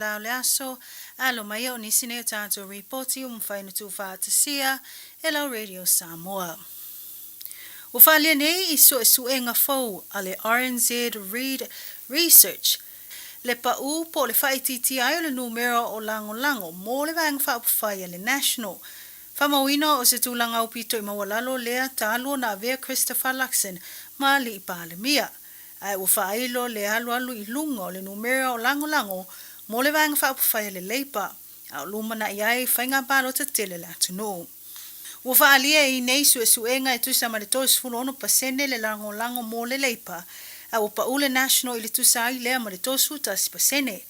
La o le aso, alo mai o nisi nei o tatou ripoti ua mafai ona tuufaatasia e lau Radio Samoa. Ua faaalia nei i suesuega fou a le RNZ Reid Research le pau po o le faaitiitia ai o le numera o lagolago mo le Vaega Faaupufai a le National. Faamauina o se tulaga aupito i maualalo lea talu ona avea Christopher Luxon ma Alii Palemia. Ae ua faailo le alualu i luga o le numera o lagolago mo le Vaega Faaupufai a le Labour, a o lumanai ai faiga palota tele a le atunuu. Ua faaalia i nei suesuega e tusa ma le 36% le lagolago mo le Labour, a ua pau le National i le tusa ai lea ma le 31%.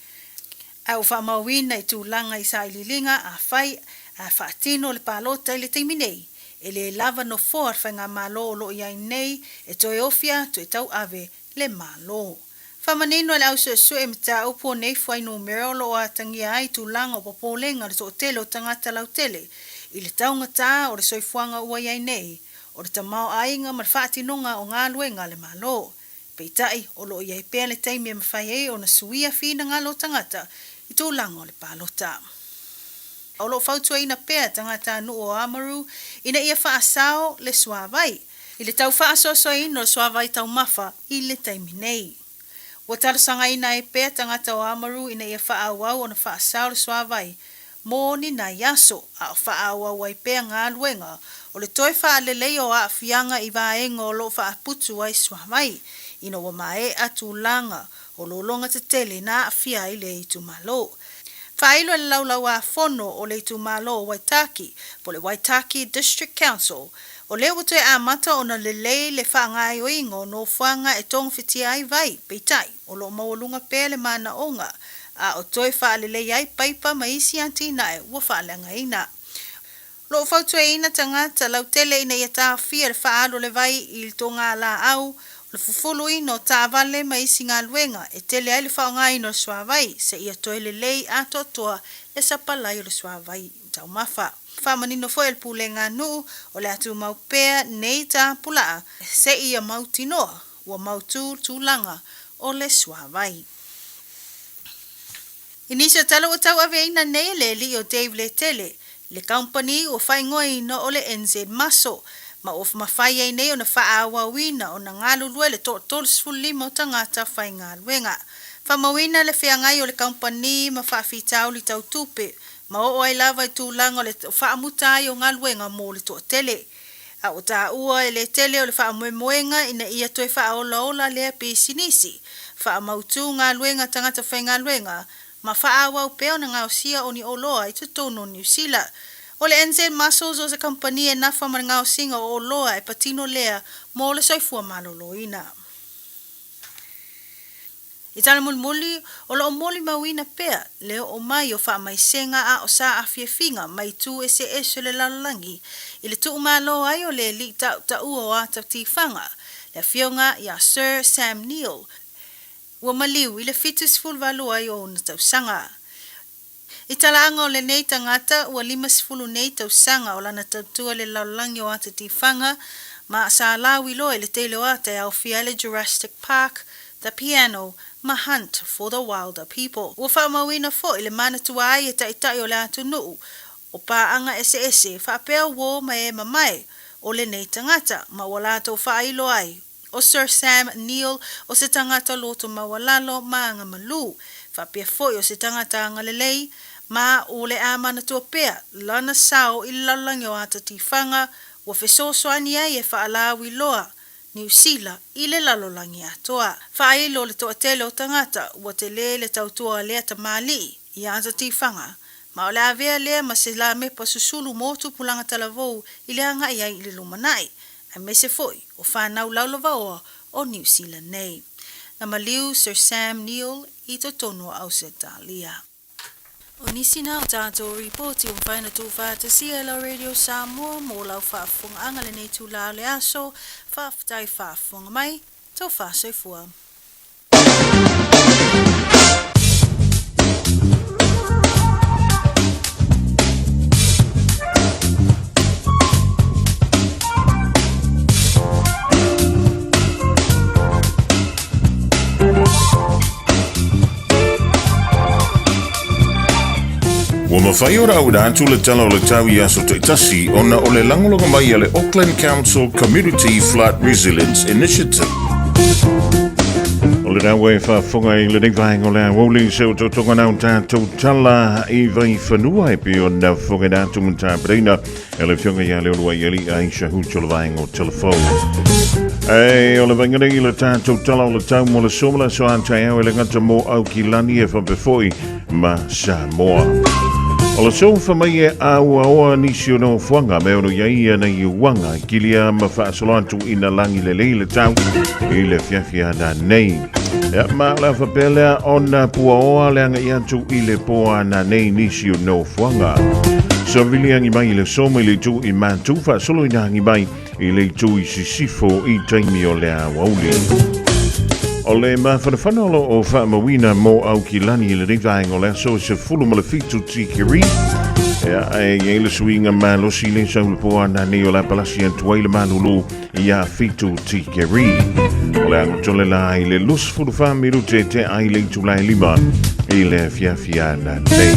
A ua faamauina i tulaga i sailiiliga afai a faatino le palota i le taimi nei, e le lava nofoa le faigamalo o lo o i ai nei e toe ofi atu e tauave le Malo. Faamanino e le au suesue mataupu o nei fuainumera o lo o atagia ai tulaga o popolega o le toatele o tagata lautele i le taugata o le soifuaga ua i ai nei, o le tamaoaiga ma le faatinoga o galuega a le Malo. Peitai, o lo o i ai pea le taimi e mafai ai ona suia finagalo o tagata i tulaga o le palota. O lo o fautuaina pea tagatanuu o Oamaru ina ia faasao le suavai i le tau faasoasoaina o le suavai taumafa i le taimi nei. Ua talosagaina ai pea tagata o Oamaru ina ia faaauau ona faasao le suavai mo ni nai aso, a o faaauau ai pea galuega o le toe faaleleia o aafiaga i vaega o lo o faaputu ai suavai, ina ua maea tulaga o lologa tetele na aafia ai lea itumalo. Faailo e le Laulau-a-Fono o le itumalo o Waitaki, po o le Waitaki District Council, o lea ua toe amata ona lelei le faagaoioiga o nofoaga e togafitia ai vai, peitai, o lo o maualuga pea le manaoga a o toe faalelei ai paipa ma isi atinae ua faaleagaina. O lo o fautuaina tagata lautele ina ia taofia le faaalu o le vai i le togalaau, o le fufuluina o taavale ma isi galuega e tele ai le faaaogaina o le suavai seia toe lelei atoatoa le sapalai o le suavai taumafa. Faamanino foi e le Pulega a Nuu o le a tumau pea nei tapulaa seia mautinoa ua mautu le tulaga o le suavai. I nisi o tala ua tauaveina nei e le alii o Dave Letele, le kamupani ua faaigoaina o le NZ Muscle, ma ua mafai ai nei ona faaauauina ona galulue le toa-35 o tagata faigaluega. Faamauina le feagai o le kamupani ma faafitauli tau tupe, ma oo ai lava i tulaga o le faamuta ai o galuega mo le toatele. A ua taua e Letele o le faamoemoega ina ia toe faaolaola lea pisinisi, faamautu galuega tagata faigaluega, ma faaauau pea ona gaosia o ni oloa i totonu o Niu Sila. O le NZ Muscles o se kamupani e nafa ma le gaosiga o oloa e patino lea mo le soifua maloloina. I tala mulimuli, o lo o molimauina pea le oo mai o faamaisega a o saafiafiga mai itu eseese o le lalolagi i le tuumalo ai o le alii tautaua o ata tifaga, le afioga ia Sir Sam Neill, ua maliu i le 78 ai o ona tausaga. I talaaga o lenei tagata, ua 50 nei tausaga o lana tautua i le lalolagi o ata tifaga, ma sa lauiloa i le tele o ata e aofia ai le Jurassic Park, The Piano, ma Hunt for the Wilder People. Ua faamauina foi le manatua ai e taitai o le atunuu o paaga eseese faapea uō ma e mamae o lenei tagata, ma ua latou faailo ai O Sir Sam Neill o se tagata loto maualalo ma aga malū, faapea foi o se tagata agalelei, ma o le a manatua pea lana sao i le lalolagi o ata tifaga ua fesoasoani ai e faalauiloa Niu Sila i le lalolagi atoa. Faailo le toatele o tagata ua tele le tautua a lea tamalii i ata tifaga, ma o le avea lea ma se lamepa susulu mo tupulaga talavou i le agai ai i le lumanai, aemaise foi o fanau laulavaoa o Niu Sila nei. Na maliu Sir Sam Neill i totonu o Ausetalia. O nisi na o tatou ripoti ua mafai ona tuufaatasia e lau Radio Samoa mo lau faafofogaaga lenei itula o le aso. Faafetai faafofoga mai. Tofa soifua. Ua mafai ona auina atu le Tala o le Tau i aso taitasi ona o le lagolago mai a le Auckland Council Community Flood Resilience Initiative. O lena ua e faafofoga i lenei vaega o le aoauli se o totoga nau tatou tala i vaifanua e pei ona fofogaina atu ma tapenaina e le afioga ia Leuluaialii Aisha Hutu o le vaega o telefoni. E o le vaega nei i le tatou tala o le tau mo le aso ma le aso a taeao e le gata mo Aukilani e faapea foi ma Samoa. O le aso fa mai e auaoa nisi o nofoaga me ono iai ia nei uaga kilia ma faasolo atu ina lagi lelei le tau i le afiafi ana nei. Ia, ma o le a faapea lea ona puaoa le agai atu i le po ana nei nisi o nofoaga. Savili agi mai i le aso mai le itu i Matu, faasolo ina agi mai i le itu i Sisifo i taimi o le aoauli. O le mafanafana o lo o faamauina mo Aukilani i lenei vaega o le aso e 17 tikeri. Ia, e i ai le suiga malosi le sau le po ana nei o la palasi atu ai le malulu ia 7 tikeri. O le agotole la i le 24 minute te ai le itula e 5 i le afiafi ana nei.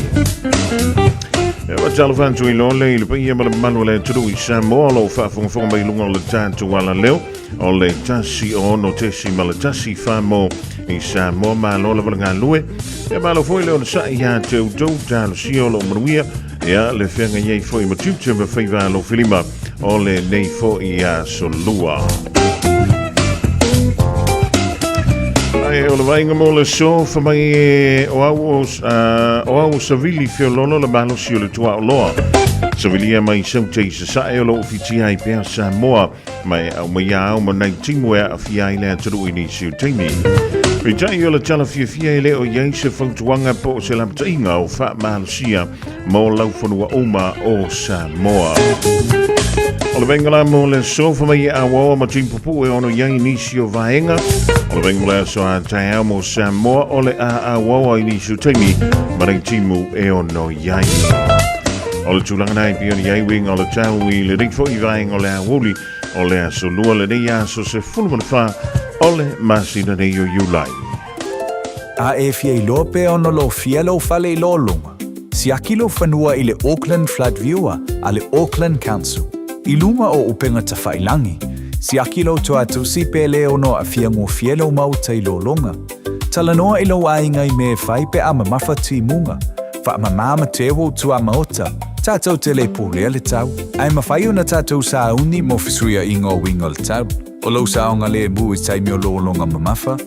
E faatalofa atu i lole i le paia ma le mamalu o le atunuu i Samoa o lo o faafogafoga mai luga o le tatou alaleo o le 106.1 famo i Samoa. Malo lava le galue. E malo foi le onosai ia te outou talosia o lo o manuia ia le feagai ai foi ma tiute ma faiva alofilima o lenei foi aso lua. Ai, o le vaaiga mo le aso, fa mai e o au o, o au o Savili Feololo le malosi o le tuaoloa. Savilia mai saute i sasae o lo o fitia ai pea Samoa ma e au mai au ma nai timu e aafia ai le atunuu i nisi o taimi. Peitai o le tala fiafia e le o i ai se fautuaga po o se lapataiga o faamalosia mo laufanua uma o Samoa. O le vaega la mo le aso fa mai e auaoa ma timu pupuu e ono i ai nisi o vaega. O le vaega mo le aso a taeao mo Samoa o le a auaoa i nisi o taimi ma nei timu e ono i ai. O le tulaga na e pei ona i ai uiga o le tau i lenei foi vaega o le aoauli o le aso lua lenei aso 14 o le masina nei o Iulai. A e fia iloa pea ona lofia lou fale i lologa, siaki lou fanua i le Auckland Flood Viewer a le Auckland Council. I luga o upega tafailangi, siaki lou toatusi pe le ono aafia gofie lou maota i lologa. Talanoa i lou aiga i mea e fai pe a mamafa timuga. Faamama ma teu ou tuamaota, tatou te le pulea le tau, ae mafai ona tatou sauni mo fesuiaiga o uiga o le tau. O lou saogalemu i taimi o lologa mamafa,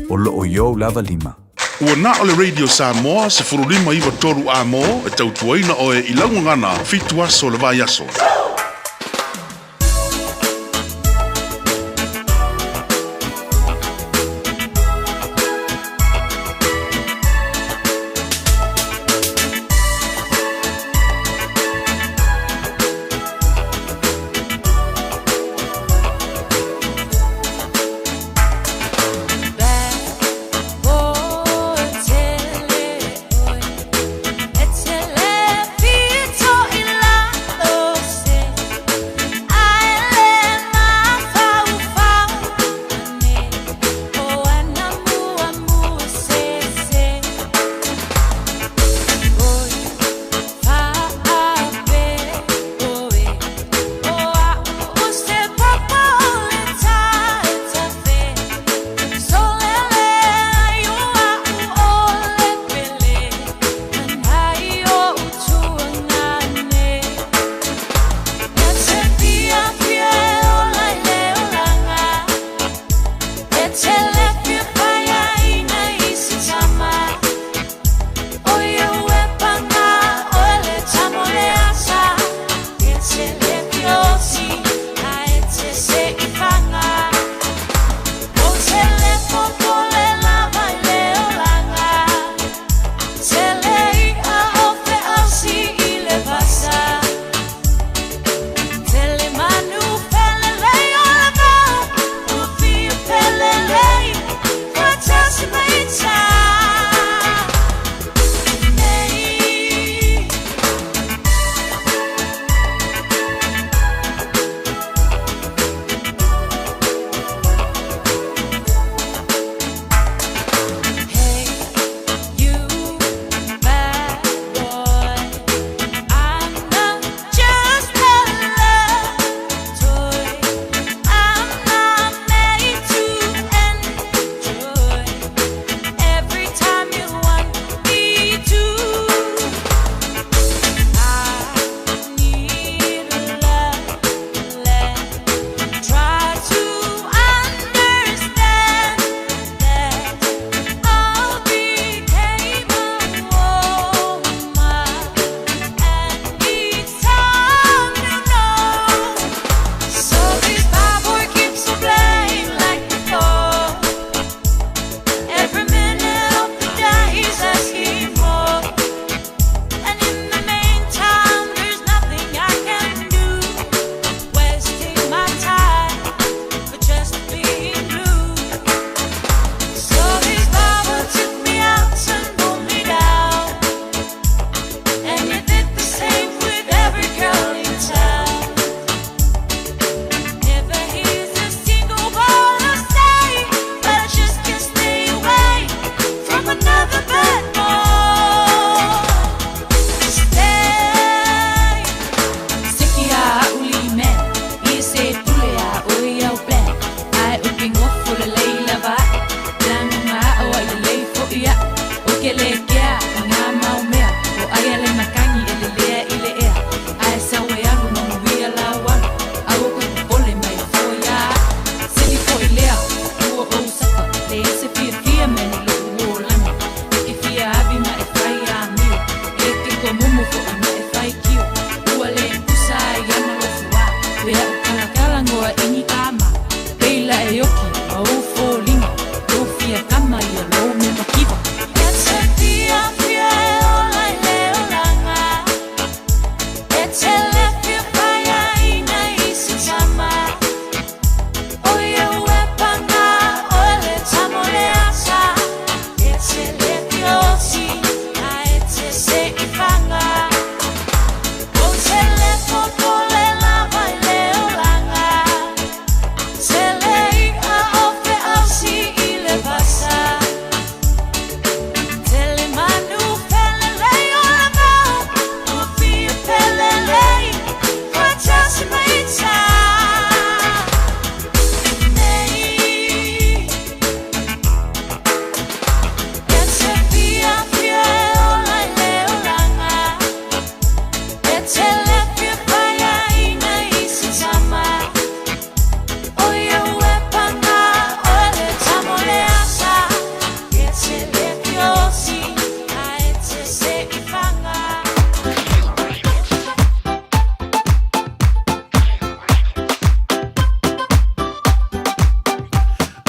o lo o i ou lava lima. Ua na o le Radio Samoa 15 93 A mo e tautuaina oe i lau gagana 7 aso o le vaiaso.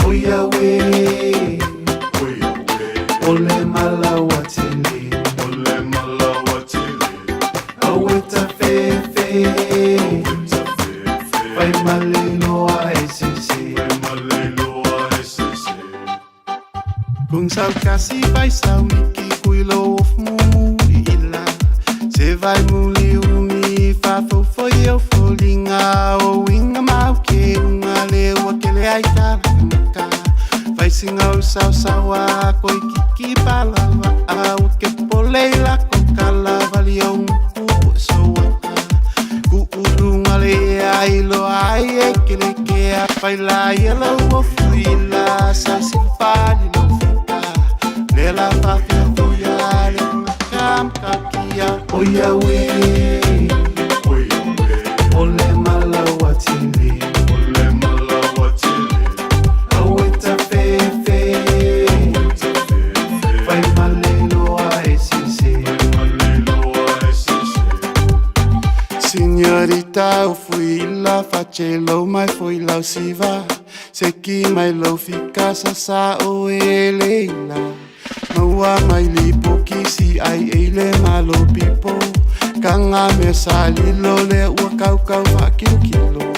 O Yahweh, o le malawatele, aweta fefe, fai maleloa e sese. Kung sao kasi vai sao miki kui lo of mumuli ila Se vai muli umi fa fo fo yo fo linga O winga mau ke unga le ua kele ai tala maka Vai singa o sao sawa koi kiki palawa Au ke pole la ko kala vali o muku so waka Ku ulunga le ai lo ai e kele ke a pai la ia lo o fuila Sa si pali lo fika Le la fa fia fuia le makam kakia O Yahweh, o le malawatele, aweta fefe, fai maleloa e sese. Signorita, eu fui lá, facelo, mas foi lá siva. Se ki mai lo fika sa sa o ele la. Maua mai lipo ki si ai ele malo pipo. Kanga me sa lilo le ua kau kau fa kilo kilo.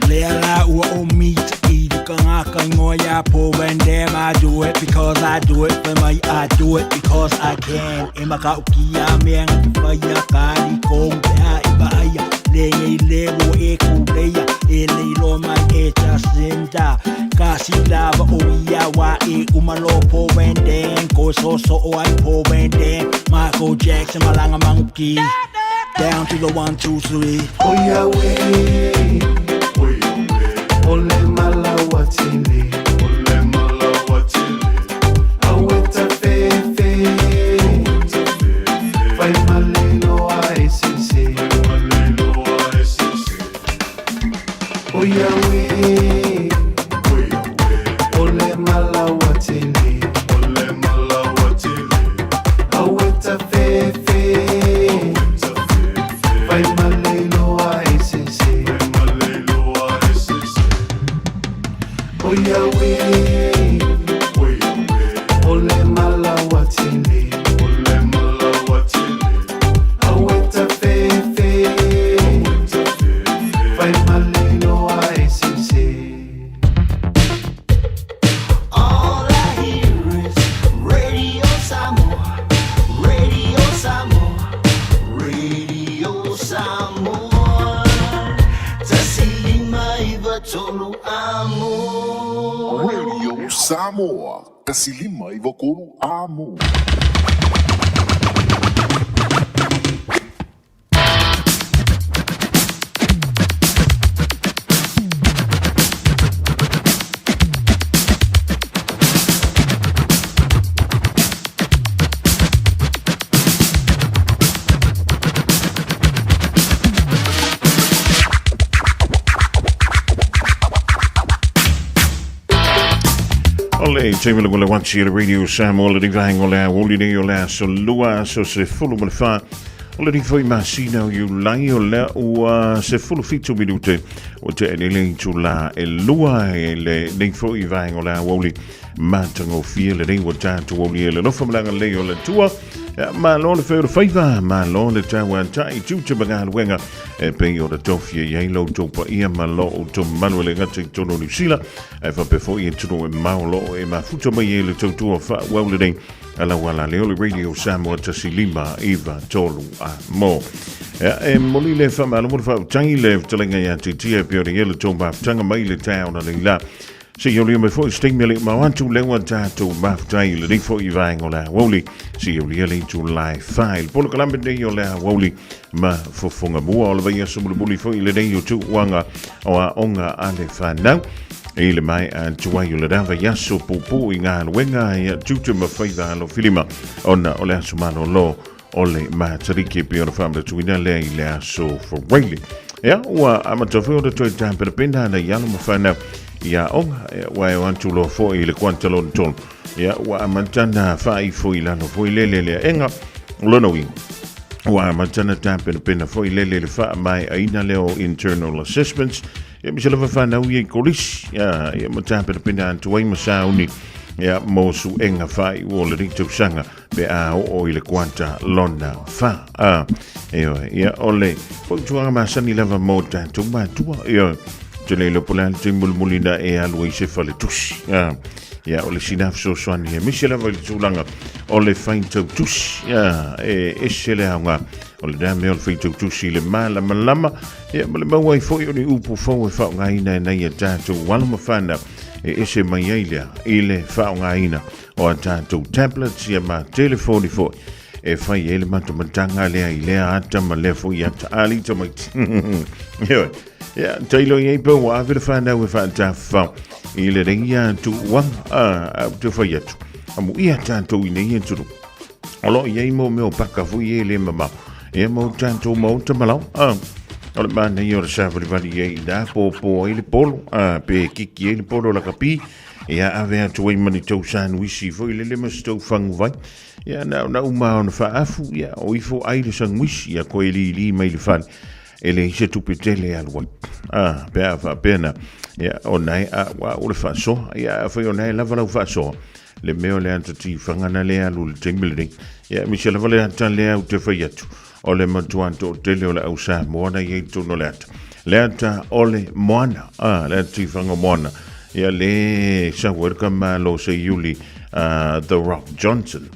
Lea la ua o meat i ka ngā kai ngoia po Van Dam. I do it because I do it for my I do it because I can. E maka uki a mea ngā te whaia kāri kong te a i vaia. Le ngei le wo e kuleia e le mai e Jacinda. Ka si lava o ia wa e umalo po Van Dam. Ko so so o ai po Van Dam. Michael Jackson malanga manguki. Down to the 1, 2, 3. O Yahweh, o le malawatele, aweta fefe, fai maleloa e sese. O Yahweh, o le malawatele, aweta fefe, fai maleloa e sese. O Yahweh, o le malawatele, aweta fefe, fai maleloa e sese. All I hear is Radio Samoa, Radio Samoa, Radio Samoa. Tasilima iva tolu amo. Radio Samoa, Tasilima i Vakolu Amo. O le taimi le watsi le Radio Samoa le vaenga o le aoli nei o le aso lua aso se fulu ma le fa. O lenei foi masina o Iulai o lea ua 17 minute ua tea nei le itulā e 2 i lenei foi vaega o le aoauli matagofie lenei ua tatou aulia i le alofa ma le agalelei o le Atua. Ia, malo le fai o le faiva, malo le tauatai tiute ma galuega e pei ona tofia i ai lo outou paia ma lo outou mamalu e le gata i totonu o Niu Sila, ae faapea foi i atunuu e mamao o lo o e mafuta mai ai le tautua faaauau lenei a lau alaleo le Radio Samoa 1593 a mo. Ia, e momoli le faamalo ma le faafetai i le fetalaiga ia Titia e pei ona i ai le tou mafutaga mai le taeao analeila la. Se i aulia mai foi se taimi e le i mao atu lea ua tatou mafutai i lenei foi vaega o le aoauli. Se i aulia le itula e 4 i le polokalame lenei o le aoauli ma fofoga mua o le vaiaso mulimuli foi lenei o tuuaga o aoga a le fanau i le maea atu ai o lena vaiaso puupuu i galuega ia tiute ma faiva alofilima ona o le aso malolo o le Matariki e pei ona faamanatuina lea i le aso Faraile. Ia, ua amata foi ona toe tapenapena ana i alo ma fanau i aoga, ia, ua e o atu loa foi i le kuata lona tolu. Ia, ua amata na faaifo i lalo foi lele le aega, o lona uiga, ua amata na tapenapena foi lele le faamaeaina lea o internal assessments, ia ma se lava fanau ia i kolisi, ia, ia ma tapenapena atu ai ma sauni, ia, mo suega faaiu o lenei tausaga pe a oo i le kuata lona fa. A, ioe, ia, o le fautuaga masani lava mo tatou matua, ioe, te le iloa po o le a le taimi mulimuli na e alu ai se faletusi. A, ia, o le sina fesoasoani aemaise lava i le tulaga o le faitau tusi. A, e ese le aoga o lena mea o le faitau tusi i le malamalama, ia, ma le maua ai foi o ni upu fou e faaaogaina e nai a tatou alo ma fanau e ese mai ai lea i le faaaogaina o a tatou tablets ia ma telefoni foi e fai ai le matamataga lea i lea ata ma lea foi ata ali tamaiti. Ioe. Ia, tailo i ai pe ua ave le whanau e whaatawhao i le rei tuuaga a, a te whai atu. Amu ia tātou i nei aturu. O lo i ai mo mea o paka foi e le mamao. Ia mo tātou maota malau. A, o le manaia o le savalivali i ai i nā pōpō ai le polo. A, pe kiki ai le polo lakapi. Ia ave atu ai ma ni tou sanuisi foi lele ma se tou faguvai. Ia na ona uma ona faaafu, ia o ifo ai le sanuisi, ia koe lili mai le fale. E leai se tupe tele e alu ai. A, pe a faapea na, ia o nae a ua o le faasoa. Ia afai o nae lava lau faasoa, le mea o le ata tifaga na le alu i le taimi lenei. Ia aemaise lava le ata lea ou te fai atu, o le matua toatele o le au Samoa na i ai i totonu o le ata. Le ata o le moana, a, le ata tifaga moana. Ia le sau ai le tamālo se iuli The Rock Johnson.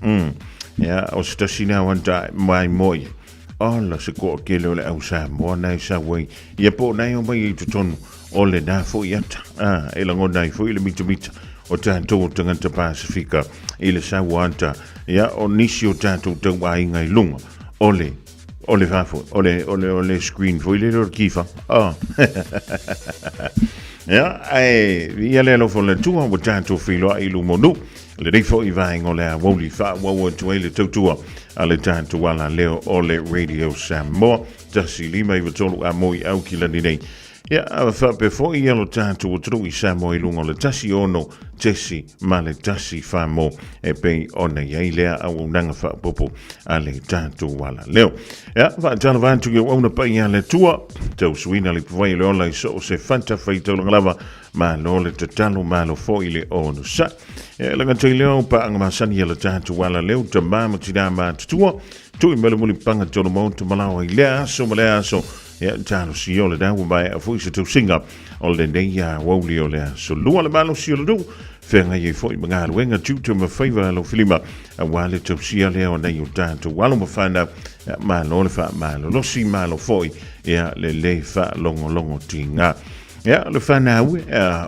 Ia, o se tasi lea o ata mai moa ia. Ola se toatele o le au Samoa na e sau ai. Ia po o na e omai ai i totonu o lena foi ata. A, e lagona ai foi le mitamita o tatou o tagata Pasifika i le sau ata. Ia, o nisi o tatou tauaiga i luga o le o le fafo, o le, o le, o le screen foi lele o le kifa. Oh. Ia, ae, ia le alofa o le Atua, ua tatou feiloai i luma o nuu. Lenei foi vaega o le aoauli faaauau atu ai le tautua a le tatou alaleo o le Radio Samoa 1593 a moi au ki lani nei. Ia, a faapea foi ia lo tatou atunuu i Samoa i luga o le 16 ma le 1 whamo e pei ona i ai lea auaunaga faaopoopo a le tatou alaleo. Ia, faatalofa atu i auauna paia a le Atua, tausuina le ipuvai o le ola i so o se fatafaitaulaga lava. Malo le tatalo, malo foi le onosai. E laga tai leo paanga masani a le tatou alaleo, tamā ma tinā matutua, tui ma le mulipaga tonu maota malaoa i lea aso ma lea aso. Ia, talosia o lena ua maea foi se tausiga o lenei aoauli o le aso lua le malosi o le nuu, feagai ai foi ma galuega, tiute ma faiva alofilima, aua le tausia lea o nai o tatou alo ma fanau. Ia, malo le faamalolosi, malo foi ia le le faalogologo tiga. Ia, le fanau e,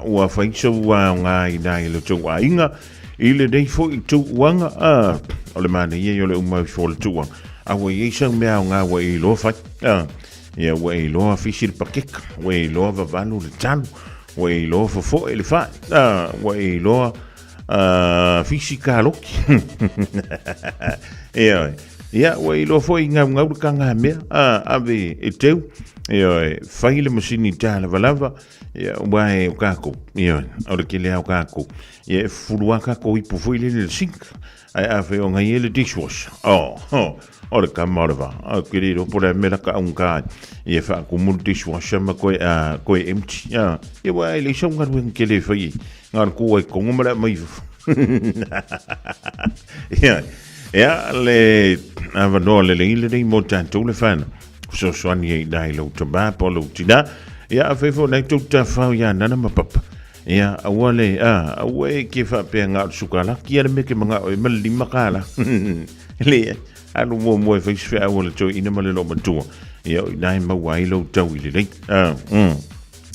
ua fai sau aoga i nai le tou aiga i lenei foi tuuaga, a, o le manaia ia o le uma ifo o le tuuaga, a ua i ai sau mea aoga ua e iloa fai, a, ia ua e iloa fisi le pakeka, ua e iloa vavalu le talo, ua e iloa fofoe le fai, a, ua e iloa fisi kaloki. Ioe. Ia, ua iloa foi gaugau le kagamea, a, ave e teu, ioe, fai le masini tālavalava, ia, ua e o kākou, ioe, o le kele ao kākou. Ia, e fufulu a kākou ipu foi lele le sink. Ae afai o ngai e le dishwasher. Oh, oh, o le kama o le vā. Au ke le ropo le mea laka aunga ai. Ia whaakumu le dishwasher ma koe, koe empty. Ia wa e le sau ngaruenga ke le whai. Ngā le kō ai kongo ma le mai. Ia, ia le avanoa le lei le nei mō tātou le whana. Fesoasoani ai nai lou tamā po lou tinā. Ia, a whai nei tou tāwhao ia nana ma papa. Ia, aua le, a, aua e ke whaapea ngā o sukala, ki ara me ke manga o e ma lima kāla. Le, alu mua mua e whaisi whea aua le toi ina ma le lo matua. Ia, o i nai maua ai lou tau i le lei.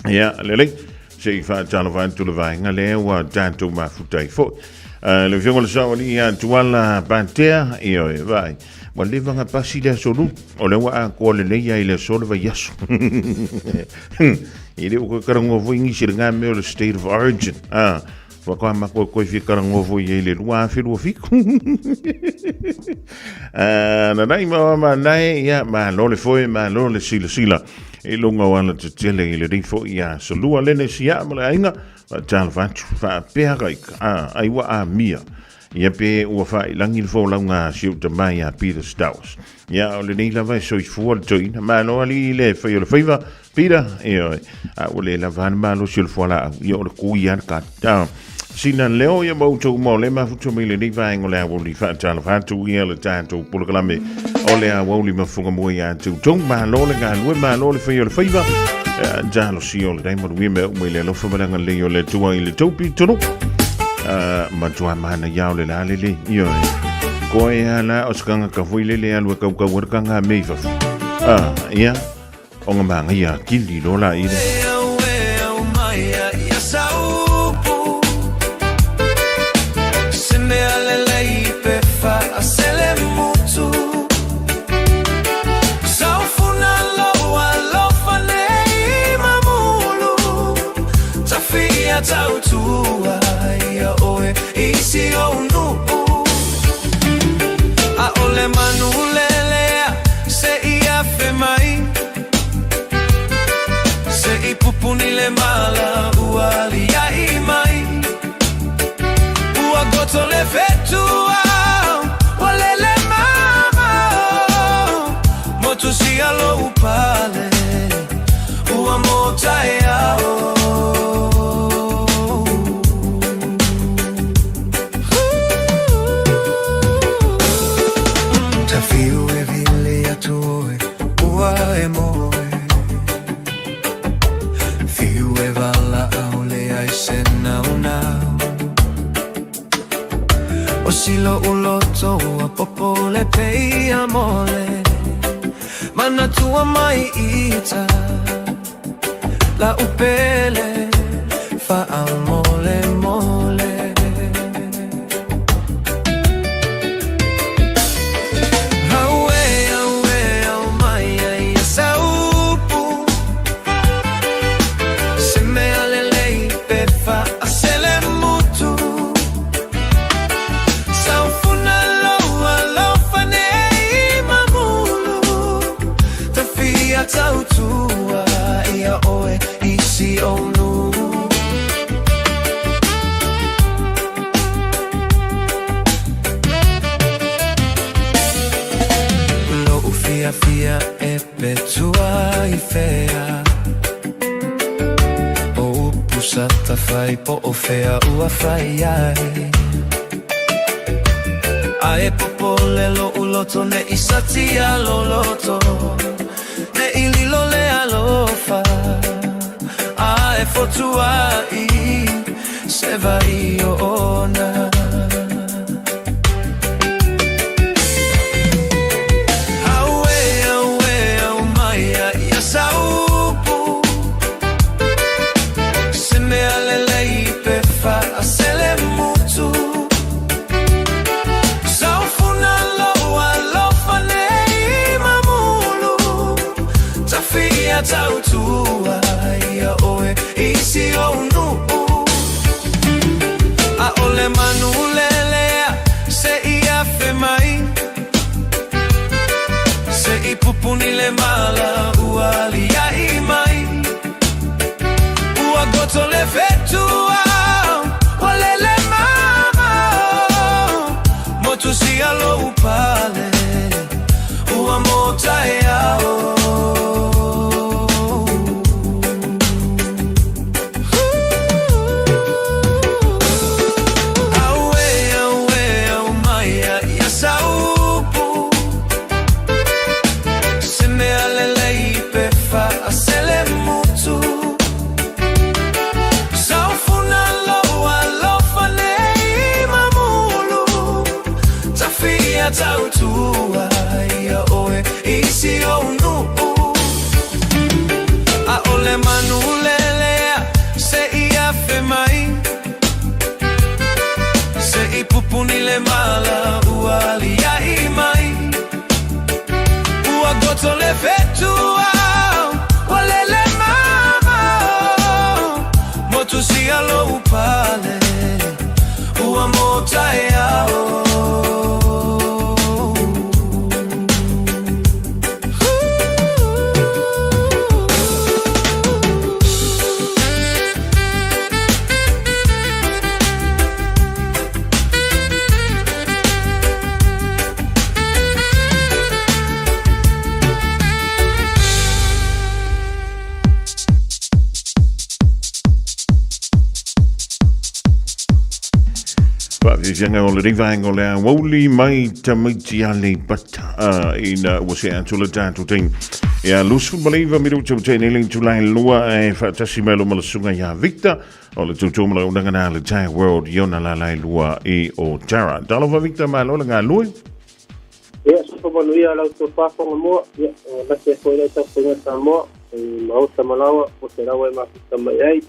Ia, le lei, se i whaatalofa atu le vaenga lea ua tātou mafuta ai foi. Le afioga le saoali ia Tuala Patea, ia e vai. Ua leva nga pasi le aso lu, o lea ua atoa lelei ai le aso le vaiaso. I le uka karangoa foi ngisi le ngā mea o le state of origin. Ah, whakoa mako e koe fia karangoa foi ai le 2027. Ah, na nai ma ma nai, ia, ma lo le foi, ma lo le sila sila. I lunga o ala te tele i le rifo i a solua lene si a ma le ainga, wa talo fatu, wha pea kaika, ah, ai wa a mia. Ia pe ua faailangi le folauga a si ou tama iā Peter Stowers. Ia, o lenei lava e soifua le toeaina. Malo alii le fai o le faiva, Peter, ioe, a ua le lava le malosi o le fualaau, ia o le kui lava le kata. Sina leo ia ma outou uma o le mafuta mai lenei vaega o le aoauli faatalofa atu ia le tatou polokalame o le aoauli mafuga mua ia te outou. Malo le galue, malo le fai o le faiva. Talosia o le tai manuia mea uma i le alofa ma le agalelei o le Atua i le tou pitonu. Matua mana ia o le la lele, ioe. Koe ala o se kanga ka foi lele alu e kaukau ara kanga mei fafu. Ia, o nga manga ia kili lo la ile. lou pale ua mo taeao. Auē, auē, au mai a ia saupu Se mea lelei pe faasele mutu Saufuna lou alofa nei mamulu Tafia tautua ia oe i si ou nuu A ole manu lelea se i afe mai Se i pupuni le mala ua aliahi mai Ua goto le fetua ua lele mamao Motu sia lou pale ua mo taeao. Faafiafiaga o lenei vaega o le aoauli mai tamaiti a Leipata ina ua sea atu le tatou taimi. Ia 29 minuta ua tea nei le itula e lua e faatasi mai lo ma le susuga ia Victor o le tautua ma le auaunaga na le Tire World i ona lala e lua i Otara. Talofa Victor, malo le galue. Ia, soifua manuia lau tofa Fogamoa, ia, lasi ai foi lau tapuaiga Samoa, i maota ma laoa, o se laoa e mafuta mai ai.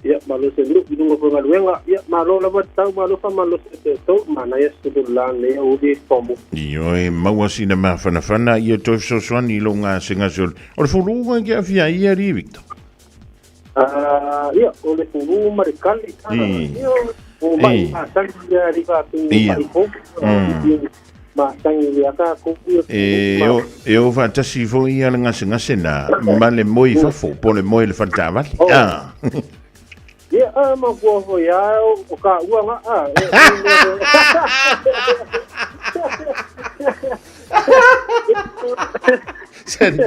Ia, malo se nuu i luga foi o galuega. Ia, malo lava tau, malo faamalosi e te outou, manaia sulu la nei aoauli Fomu. Ioe, maua sina mafanafana ia toe fesoasoani i lou gasegase o le, o le fuluga ke aafia ai ia alii Victor. Ah, ia, o le fulu ma le kali, ah, ia, o mai masani ia riva tu mai fou, masani ia ka ko ia. E o e o faatasi foi ia le gasegase na ma le moe i fafo po o le moe i le fale taavale. Ah. Ia, a ma kua foi a o ka ua nga a. Sari,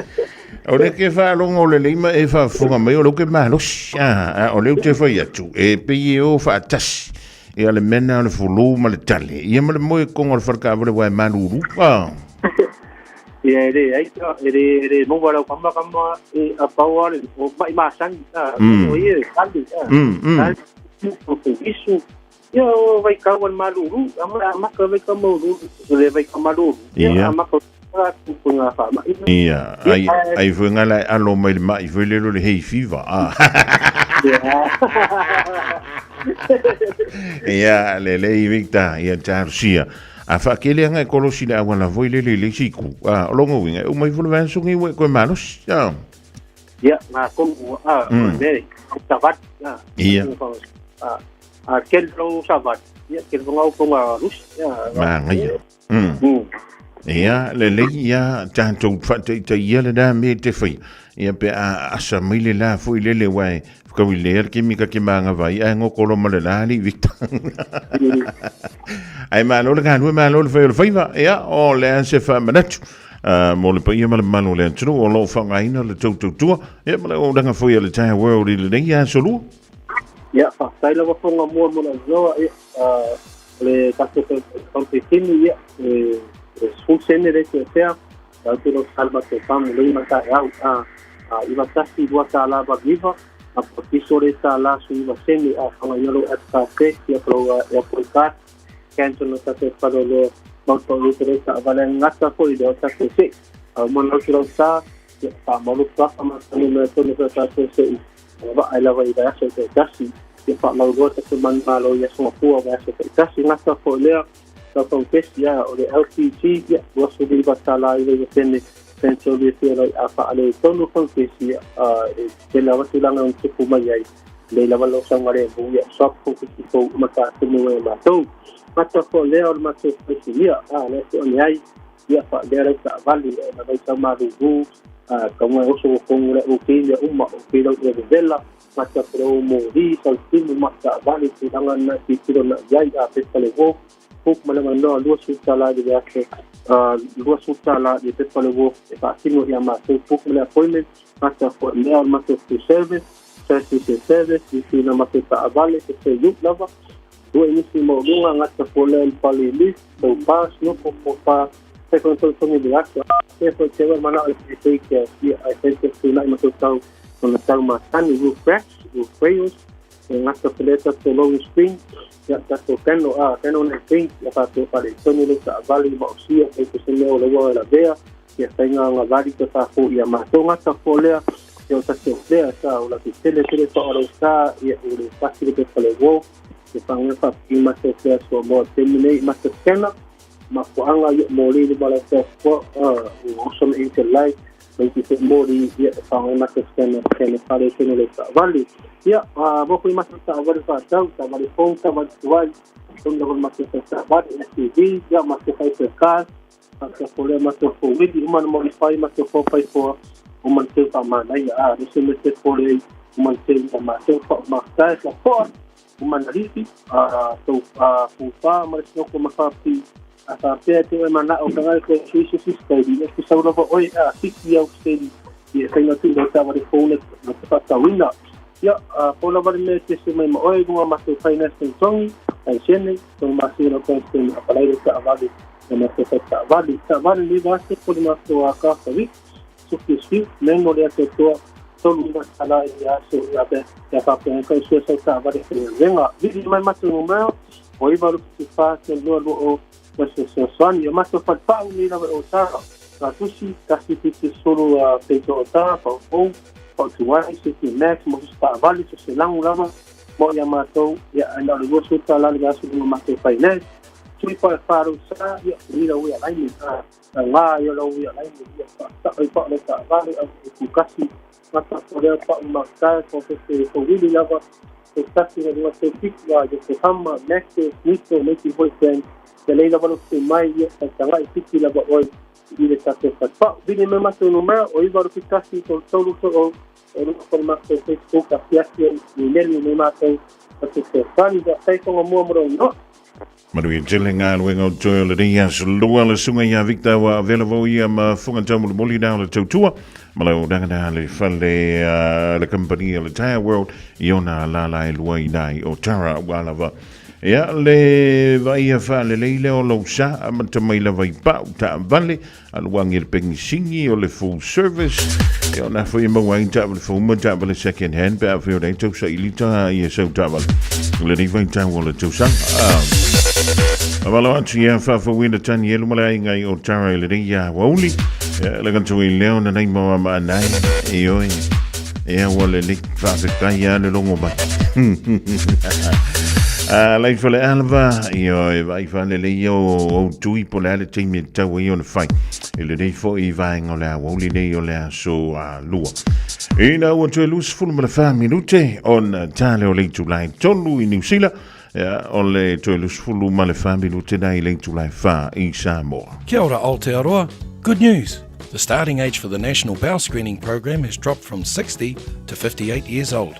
o le ke faalogo o le leima e faafofoga mai o lou ke malosi. Ah, o lea ou te fai atu, e pei e o faatasi. Ia le mea o le fulu ma le tale. Ia ma le moe konga o le falekaavale wa e malulu. Ah. Ia e le ai e le e le maua lau kama kama e a pau ale o mai masani a o ia e kali a. O isu ia o vai kau al malulu ama maka vai ka maulu le vai ka malulu ia maka Ia, ai, ai foi ngala e alo mai le mai foi lelo le hay fever. Ah. Ia, le lei Victor, ia Tarsia. A whaakele anga e kolosi le awala voi le le le siku. Ah, o longo winga, e umai fule vansungi ue koe malosi. Ah. Ia, ngā komu, a, le, savat, a. Ia. A, a kel lo savat, ia, kel ngau ponga rus, ia. Ma ngaia. Ia, lelei ia tatou faataitaia lena mea te whai. Ia pe a asa mai le la foi lele wai whakawi le ar kimi ka ke maanga vai ai ngokolo ma le la li Victor. Ai malo le galue malo le whai o le whaiva. Ia, o le an se wha manatu. Mo le paia ma le mamalu o le atunuu o lo o faaaogaina le tou tautua. Ia ma le auaunaga foi a le Tyre World i lenei aso lua. Ia, faafetai lava fonga mua mo le avanoa, ia, o le tatou competini, ia, e 10 sene le seasea, lau te lo sal ma te pamu lei ma taeau, a, iva tasi lua tālā valu iva, a piso le tālā su iva sene, a whanga ia lo app ka te, ia palo a airport card, cancel no tatou palo lo maupa o te le ta vale ngata foi le o tatou se, a mana o te lau sa, ia, wha malu papa ma tanu me tonu ka tatou se i, Vaa e lava i vaiaso taitasi, ia faalauiloa tatou manumalo i aso mafua o vaiaso taitasi. Gata foi lea, lau fautesi a o le LPG, ia, $29 tala i le sene, sene tolu ia fia lai a faaletonu fautesi, a e tele lava tulaga e tupu mai ai, lei lava lou saogalemu, ia, swap fautesi fou uma tatou e matou. Gata foi lea o le matou faisilia, a lea se one ai, ia faalea lau taavale, e na vaitau malulu, a kaunga e oso o le o ke uma o ke lau e vela mata pro mo ri sa timu mata vale tulaga na titilo na iai a pe pale vo Book ma le avanoa $20 i le vaiaso, $20 i le pepa o le uo e faatino ia matou. Book ma le appointment, gata foi mea o le matou full service, service service, lisiina matou taavale, se feiup lava. Ua i nisi maualuga gata folea i le pale i list, tau pa, snoko, po pa, fai foi tau togi le aso. A foi te mana o le te ke ia ai fai te tunai ma tau ona tau masani, roof racks, roof rails, e gata folea ta te low screen, ia tatou keno a keno na paint ia faapea faaletonu le taavale maosia e te se mea o le ua e lavea ia faiga agavali te faafoia matou gata folea ia o tatou lea sa o latou tele tele faaolausa ia o le pasi le pepa le uo e faga faapii matou lea suamoa taimi nei matou scanner mafuaaga ia moli le mala fua o oso me inte lai mai ki se moli ia e faga matou scanner scanner faaletonu le taavale ia a mo foi matou taavale faatau taavale fou taavale tuai tonu lava matou taavale SUV ia matou hypercar matou folea matou fouili uma na modify matou 4x4 uma na teu faamanaia a nese me te fole uma na teu ia matou faamatai sa foa uma na lifi a tou a fufa ma le sinoko ma faapi a faapea te oe manao tagai koe sui se steady e ku sau lava oe a siki au steady ia faiga tu lau taavale fou na te faatauina ia a po lava le mea te se mai ma oe luga matou finance togi ai sene tonu masina lau finance apalai le taavale na matou fai taavale taavale le vase po le matou a ka fawi suki sui mengo le atoatoa $35 i le aso ia pe ia faapea kai sua sau taavale faigaluega vili mai matou numera o 9 8 7 4 2 2 ma se fesoasoani. O matou falepau nei lava e o tara tusi 170 peito o tara paupou pautuai City Max mo se taavale se se lagu lava mo ia matou ia na o le $20 le vaiaso luga matou finance tui pa wharu sa ia i lau ia laini a ngā ia lau ia laini ia wha i pa le taavale au e kukasi ngata ko pa umakai ko te te wili lava te tasi na lunga te piku a Yokohama, Maxus, Nitto, me ki hoi friend te leila walo te mai ia ta tanga i piki lava oi i le tatou fatupau. Vili mai matou numera o 9 8 1 3 3 o o luma ko le matou Facebook afiafi i neli me matou o te fesoasoani faafetai tonga mua mo lou noa. Manuia tele galuega o toe o lenei aso lua le suga ia Victor ua avela vau ia ma funga taumolimoli na o le tautua ma lau auaunaga na le fale le kamupani o le Tire World i ona lala e lua i nai o Tara ua lava ia le vaia faalelei lea o lou sa amata mai lava i pau taavale aluagi le pegisini o le full service ia ona foi e maua ai taavale fou ma taavale second hand pe a fai o lea tausaili ta ia sau taavale lenei vaitau o le tausaga. Avalo atu ia faafouina Tanielu ma le aiga i Otara i lenei ia wauli. Ia, le gantu i leo na nei maua ma anai. E oi. Ia ua lelei faafetai ia le logo mai. A lai fale alava, ioe, vai fale le ia o tui po le ale taimi e tau ai ona fai. I lenei foi i vaenga o le aoauli nei o le aso a lua. Ina ua toe 24 minute ona tale o le itula e 3 i Niu Sila, ia, o le toe 24 minute na i le itula e 4 i Samoa. Kia ora Aotearoa. Good news! The starting age for the National Bowel Screening Program has dropped from 60 to 58 years old.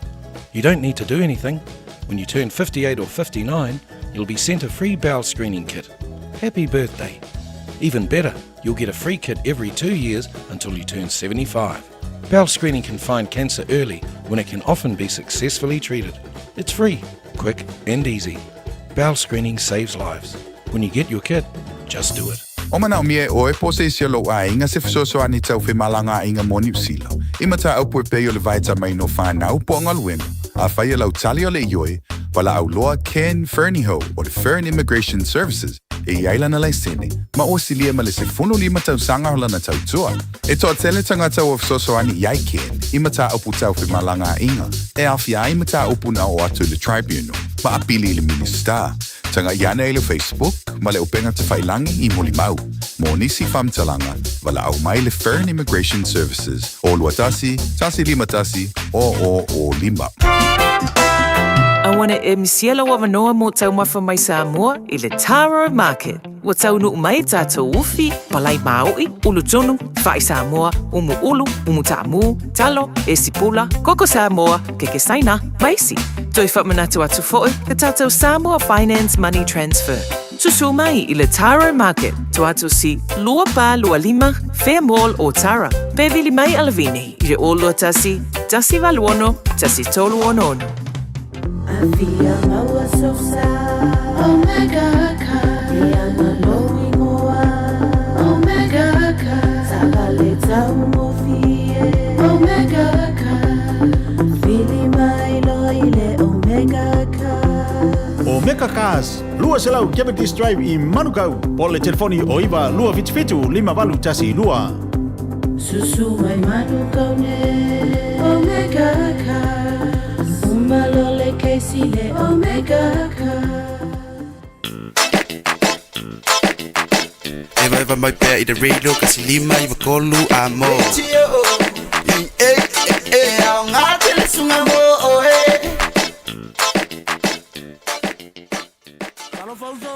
You don't need to do anything. When you turn 58 or 59, you'll be sent a free bowel screening kit. Happy birthday! Even better, you'll get a free kit every 2 years until you turn 75. Bowel screening can find cancer early when it can often be successfully treated. It's free, quick, and easy. Bowel screening saves lives. When you get your kit, just do it. O manaomia e oe po o se isi o lou aiga se fesoasoani tau femalagaaiga mo Niu Sila, i mataupu e pei o le vaitamaina o fanau po o galuega. Afai o lau tali o le ioe, valaau loa Ken Fernihough o le Fern Immigration Services e i ai lana laisene ma ua silia ma le 15 tausaga o lana tautua. E toatele tagata ua fesoasoani i ai Ken i mataupu tau femalagaaiga e aofia ai mataupu na oo atu i le Tribunal ma apili i le Minisita. Tagai ane i le Facebook ma le upega tafailagi i Molimau. Mo nisi faamatalaga, valaau mai le Fern Immigration Services o 21 151 0005. Aua ne i misia lou avanoa mo taumafa mai Samoa i le Taro Market. Ua taunuu mai tatou ufi, palai maoʻi, ulu tunu, fa'i Samoa, umu ulu, umu taamu, talo, esi pula, koko Samoa, keke Saina, ma isi. Toe faamanatu atu foi le tatou Samoa Finance Money Transfer. Susu mai i le Taro Market, Tuatosi 2425 Fair Mall Otara. Pe vili mai a Lavini i le 0 21 1 1 366. Afia maua sosa Omega Car Ia malo ingoa Omega Car Savale taugofie Omega Car Vili mai loa i le Omega Car Omega Cars, 200 Cavendish Drive i Manukau, po o le telefoni o 9 277 5812. Susu mai Manukau nei Omega Cars Uma loa le kesi le Omega Cars. Eva eva mai pea i te radio kasi lima i vakolu a mo. E e au ngā tele sunga mo o e.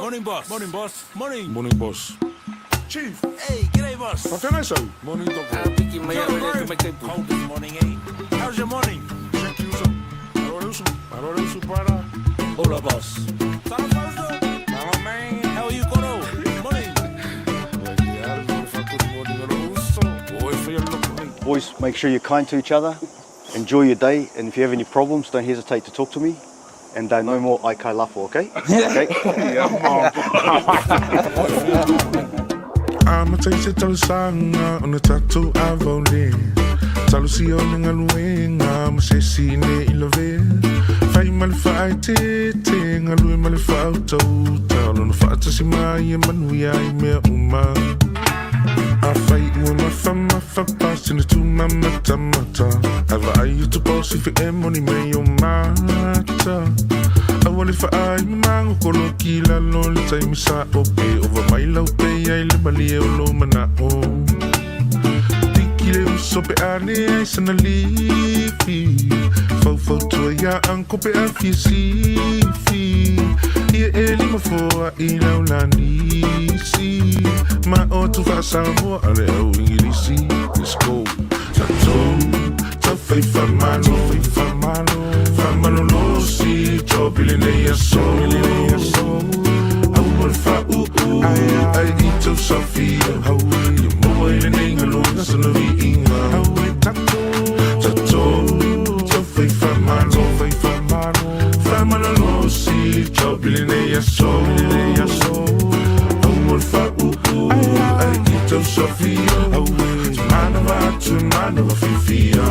Morning, boss. Morning, boss. Morning. Morning, boss. Chief. Hey, g'day, boss. Morning, doctor. Cold this morning, eh? How's your morning? Hola, boss. Hello, man. How are you, Koro? Morning. Boys, make sure you're kind to each other. Enjoy your day, and if you have any problems, don't hesitate to talk to me. And no more aikai lafo, okay? Okay? Amata i se talosaga ona tatou avaole talosia o le galuega ma se isi ne i lavea fai ma le faaeteete galue ma le faautauta o lona faatasi mai e manuia ai mea uma. Afai ua mafamafa pasina tumamatamata ae vaai atu paosi fe e moni mai o mata aua le faai mamagokolo kilalo le taimi sa o pe ova mai lau pe ai le malie o lo manao tiki le uso pe ane ai sana lifi faufautua ia anko pe a fia sifi ia e lima foa i laulanisi ma o tu faasamoa a le au ingilisi. Let's go. Tatou taufai faamalo faamalolosi job i lenei aso aua le faauu ai i tausafia ia maua i lenei galuega sana viiga tatou taufai faamalo faamalolosi job i lenei aso aua le faauu ai i tausafia manava atu manava fifia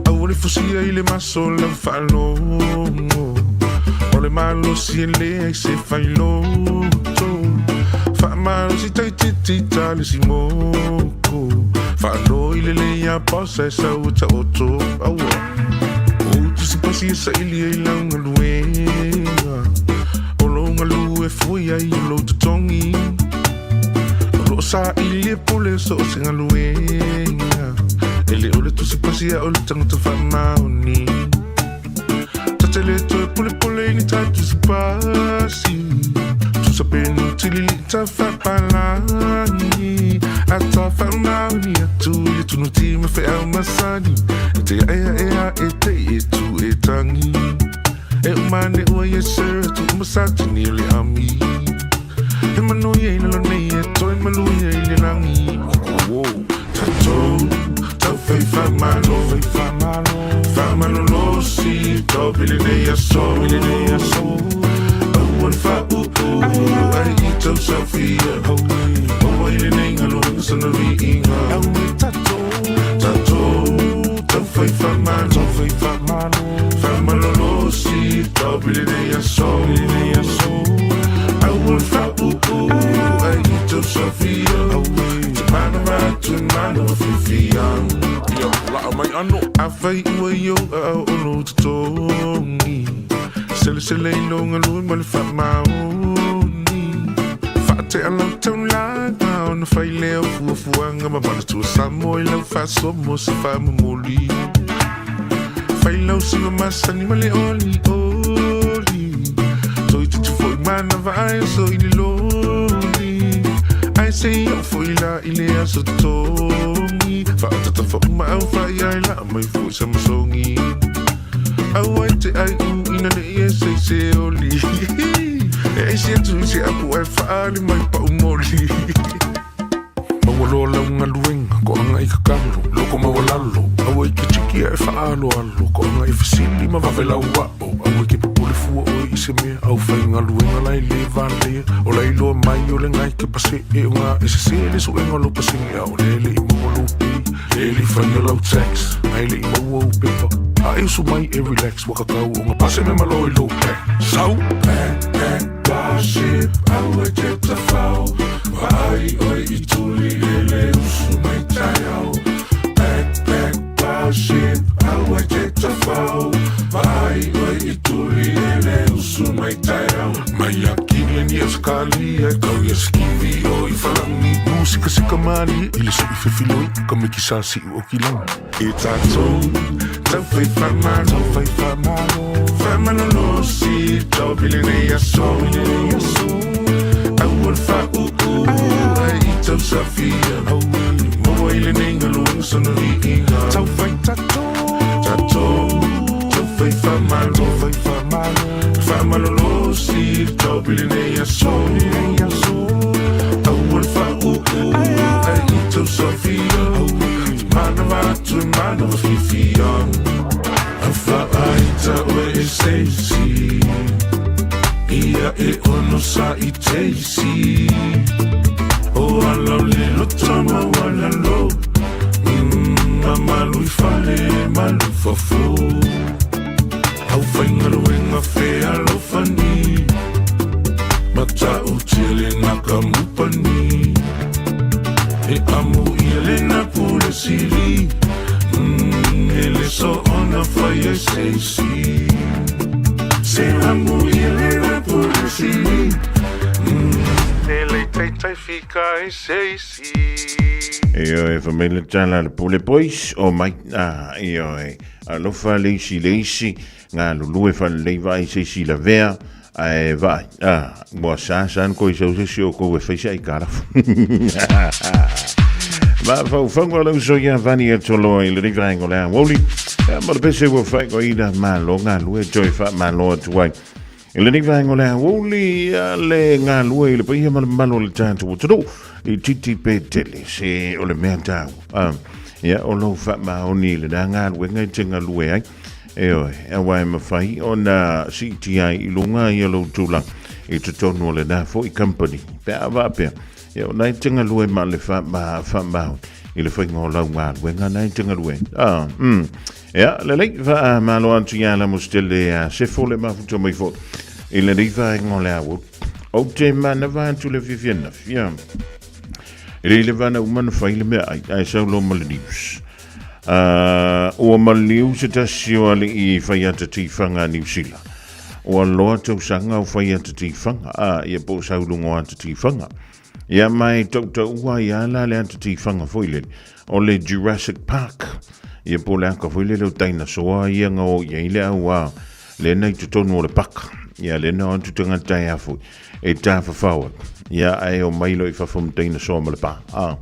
aua le fusia i le maso lau faalogo o le malosi e leai se failoto faamalosi taititita le simoko faanoi lelei a paosa e sau taoto aua o tusipasi e saili ai lau galuega o lou galue fui ai o lou totogi o loo saili e pule so o se galuega e le o le tusipasi a o le tagata faamaoni tatele toe pulepule i ni tai tusipasi tusapenu tilili ta faapalagi ata faamaoni atu i le tunuti ma feau masani e te aeaea e te e tu e tangi e umane ua yes sir tu umasatini o le ami e manuia i lalo nei e toe maluia i le lagi. Tatou taufai faamalo faamalolosi taopi lenei aso aua le faauu ai i tausafia maua i lenei galuega sana viiga tatou taufai faamalo faamalolosi taopi lenei aso aua le faauu ai i tausafia manava atu manava fifia. Afai ua i ou aao o lou totogi selesele i lou galue ma le faamaoni faatea lau taulaga ona fai lea o fuafuaga ma manatua Samoa i lau faasoa mo se faamomoli fai lau siva masani ma le olioli toititi foi manava ai so i le loli ai se i oo foi la i le aso totogi faatatafauuma au faaiai laa mai foi sa masogi aua e te ai u ina nei e seise oli. E aisi atu i se apu ae faali mai pau moli. Maua loa lau galuega, koaga i kakalo, loko maualalo, aua i ke tiki a e faaaloalo, koaga i fesili ma vave lau ao, aua i ke popole fua oe i se mea, au faigaluega la e le valea, o la iloa mai o le gai ke pasee o ga e sese le suega o lou pasene a o lea e le i maua lou pay, lea e le i faia lau tax, a e le i maua ou pepa, a e usu mai e relax, ua kakau o ga pase me malo i lou back, sau! Back, back. Starship, aua te tawhao Vaai oi i tuli e le usu mai taiao Backpack, Starship, aua te tawhao Vaai oi i tuli e le usu mai taiao Mai a kini ni Australia, kau ia skivi o i whalangi Musika sika malie i le sui fefiloi Ka miki sa siu o kilangi E tātou, tau whai whamalo, tau whai whamalo, whamalo losi, tau pili nei aso, pili nei aso. Aua le whauu, ai i tau safia, maua i le nei ngaluenga sona viiga. Tau whai tātou, tātou, tau whai whamalo, tau whai whamalo, whamalo losi, tau pili nei aso, pili nei aso. Aua le whauu, ai i tau safia, Manawa atu e manawa whiwhia A whaaita oe e seisi Ia e ono sa i teisi O alau le loto ma wala lo A malu i fale malu fafo Au whaingaluenga whea lau fani Mata o tele naka mupani E amu ia le na pule sili E le so ona whai e seisi Se amu ia le na pule sili E le taitai fika e seisi. Ioe, fa mai le tala a le Pule Boys o mai a ioe. Alofa le isi le isi, ngā lulue whalelei vai se isi lavea, ae vai, a, ua sa sa an koi sau se si o kou e whaisa i karafu. Ma whauwhangwa lau so ia vani e toloa i le riva o le awoli. Ma le pese ua whai ko ina malo ngā lue toi wha malo atu ai. I lenei vaega o le aoauli le galue i le paia ma le mamalu o le tatou atunuu i titi pe tele se o le mea taua. Ia, o lou faamaoni i lena galuega e te galue ai, ioe, aua e mafai ona siitia ai i luga ia lou tulaga i totonu o lena foi company pe a faapea, ia, o na e te galue ma le faamaoni i le faiga o lau galuega na e te galue ai. Ia, lelei, faamalo atu ia Lamositele a Sefo le mafuta mai foi i lenei vaega o le aoauli. Ou te manava atu le fiafia nafi, ia. E le i leva ana uma na fai le mea ai, ae sau loa ma le news. Ua maliu se tasi o alii fai ata tiwhanga a Niu Sila. Ua loa tausaga o fai ata tiwhanga, a, ia po o sau luga o ata tiwhanga. Ia mai tautaua ai a la le ata tiwhanga foi lele. O le Jurassic Park, ia po le aka foi lele o tainasoa ia nga o ia i le au a lena i totonu o le paka. Ia lena o atu tangata e a foi e tāwhawhao ai. Ia ae o mai lo i fafo ma tainasoa ma le pā. A,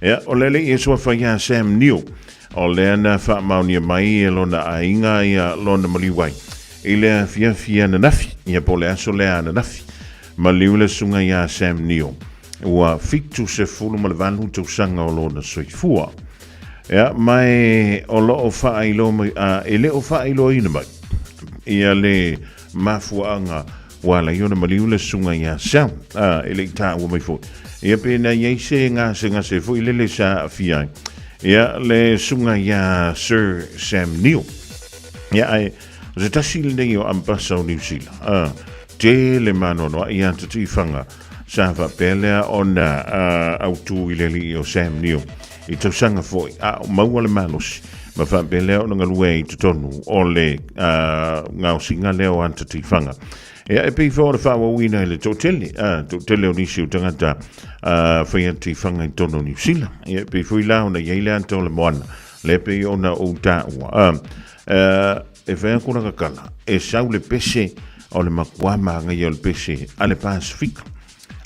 ia, o lele ia sua whai a Sam Neill. O lea na whaamaonia mai e lona aiga ia lona maliu ai. I le afiafi ananafi, ia po le aso lea ananafi, maliu le susuga ia Sam Neill. Ua 78 tausaga o lona soifua. Ia, ma e o lo o faailoa mai, a e le o faailoaina mai ia le mafuaaga ua ala ai ona maliu le susuga ia Sam, a e le i taua mai foi. Ia pe na i ai se gasegase foi lele sa aafia ai ia le susuga ia Sir Sam Neill. Ia, ae o se tasi lenei o ambasa o Niu Sila, a, tele manoanoa ia te tiwhanga Sa faapea lea ona autū i le alii o Sam Neill i tausaga foi a o maua le malosi ma faapea lea ona galue ai i totonu o le gaosiga lea o ana tifaga. Ia, e pei foi o le faaauauina i le toatele, toatele o nisi o tagata fai ana tifaga i totonu o Niu Sila. Ia, e pei foi la ona i ai le ata o le moana, lea pei ona ou taua. E whai aku rakakala, e sau le pese o le makuā māngaia o le pese a le Pasifika.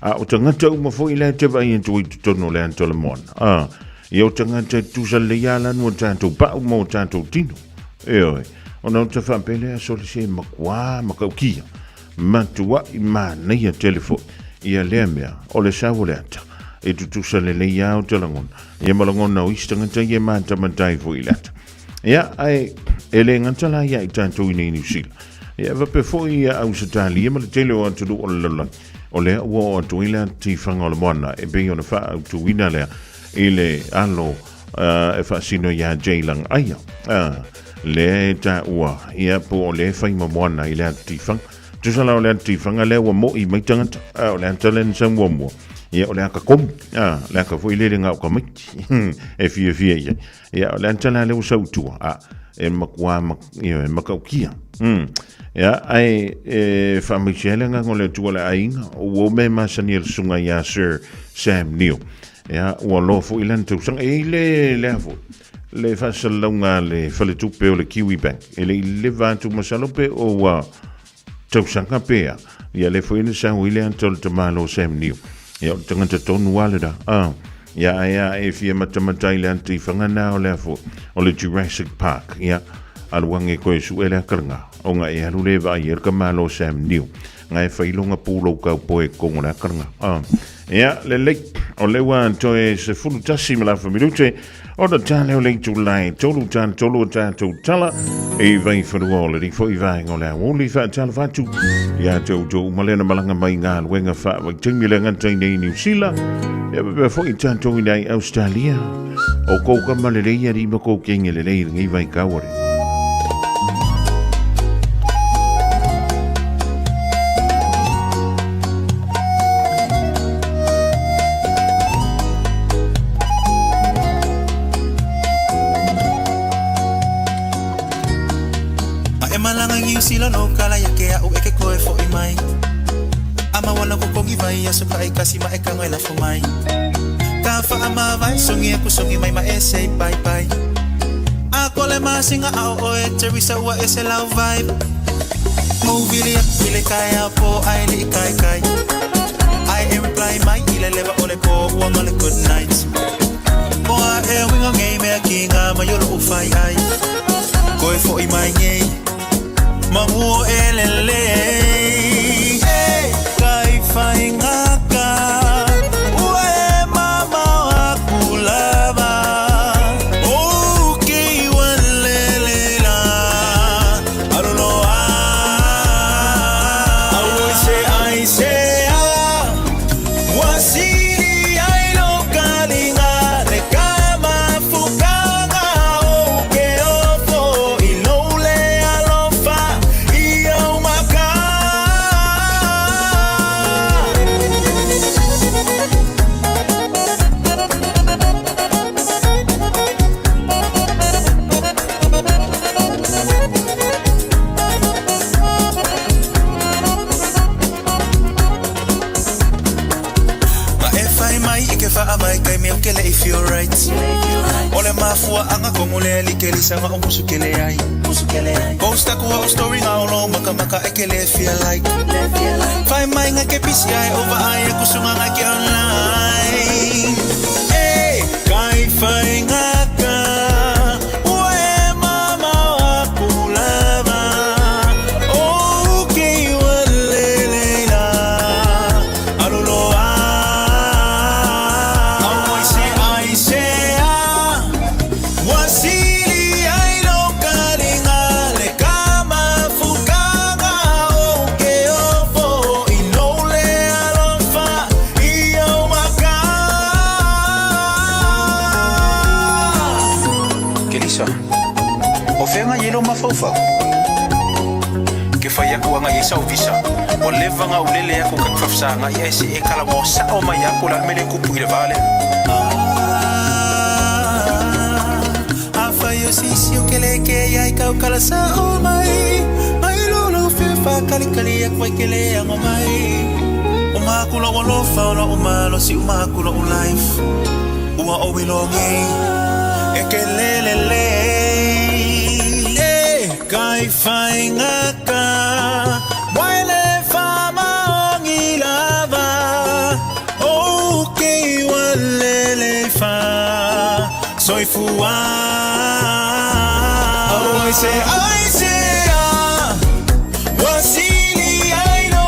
A o tangata uma foi la te vai atu i totonu o le ata o le moana. A, ia o tangata e tusa lelei a lanu o tātou pau ma o tātou tino. Ioe, ona o te whaapele a sole se makuā makaukia. Matua'i manaia tele foi ia lea mea o le sau o le ata e tutusa lelei lava o te lagona ia ma lagona o isi tagata ia e matamata ai foi i le ata. Ia, ae e le gata la ia i tatou i nei Niu Sila. Ia, e faapea foi ia Ausetalia ma le tele o atunuu o le lalolagi, o lea ua oo atu ai le ata tifaga o le moana e pei ona faaautuina lea i le alo e faasino iā Jay Lagaia, lea e taua ia po o lea e fai ma moana i le ata tifaga. Tusa la o le ata tifaga lea ua mo'i mai tagata, a o le ata lea na sau muamua, ia o le ata komu, a le ata foi lele na o tamaiti e fiafia i ai. Ia, o le ata la lea ua sau i tua, a e matua ma, ia, e matautia. Ia, ae e faamaise ai le agaga o le Atua i le aiga, ua o mea e masani e le susuga ia Sir Sam Neill. Ia, ua loa foi lana tausaga. E i ai le, le a foi, le faasalalauga a le faletupe o le Kiwi Bank, e le i leva atu masalo pe o ua tausaga pe a, ia lea foi na sau ai le ata o le tamalo o Sam Neill. Ia, o le tagata tonu lava lena. Ah, ia, ae a e fia matamata i le ata i Fagana o le a foi, o le Jurassic Park. Ia, alu age koe sue le akalaga, ona e alu le vaai ai le tamalo o Sam Neill. Nga e fai longa pulou kaupoe i totonu o le akalaga. Ah, ia, lelei, o lea ua toe 11 ma le afa minute, Ona tale o le itula e tolu tale tolu o tatou tala i Vaifanua o lenei foi vaega o le aoauli faatalofa atu ia te outou uma lea na malaga mai galuega faavaitaimi le gata i nei Niu Sila ia faapea foi tatou i nei Australia o kou kama lelei alii ma kou kenge lelei i lenei vaitau ale. A e malanga i Niu Sila no kala ia ke a'u e ke koe fo'i mai. A maua na kokogi vai aso ka e kasi ma e kanga e lafo mai. Ka whaamavae songi aku songi mai ma e say bye bye. A kole masinga ao oe Teresa ua e se lau vibe. Ou vili aku i le kai ao po ai li i kai kai. Ai e reply mai i le lewa o le po ua ma le good night. O a e winga ngei mea ki ngā mai o lou whai ai. Koe fo'i mai ngei mangu o e lele. Hey, kai whai ngaka ua e mamao aku lava. O ki ua lele la aluloa. Auoi se ai se a ua sili ai lo kalinga le ka mafukanga o ke ofo i lou le alofa i ou maka. Ma e whai mai i ke whaamai kai mea o ke le i feel right. O le mafuaanga kongo le li ke lisanga o musu ke le ai. Post aku au story ngā olo makamaka e ke le feel like. Whai mai ngā ke PCI over ai aku sunga ngā ke online. E kai whai ngaka ua e mamao aku lava. O ke ua lele la aluloa. Auoi se ai se a ua sili ai lo kalinga le ka mafukanga o ke ofo i lou le alofa i ou maka. Kelisa, o fea ngai e lou mafaufau? Ke fai aku anga i sau visa, ua leva nga ulele aku ka kfafsa nga i se e kala ngo sa'o mai aku la mele kupu i le vale. Afai o sisi o ke le ke ia i kau kala sa'o mai, mai lo lo fe fa kali kali aku ai ke le ango mai. O maku lo alofa o lo umalo si umaku lo life. Ua o ilo ngei e ke lele le. E kai whai ngaka waile wha maongi lava. O ke ua lele wha soifua. Oh, I say, I say, ah, ua sili ai lo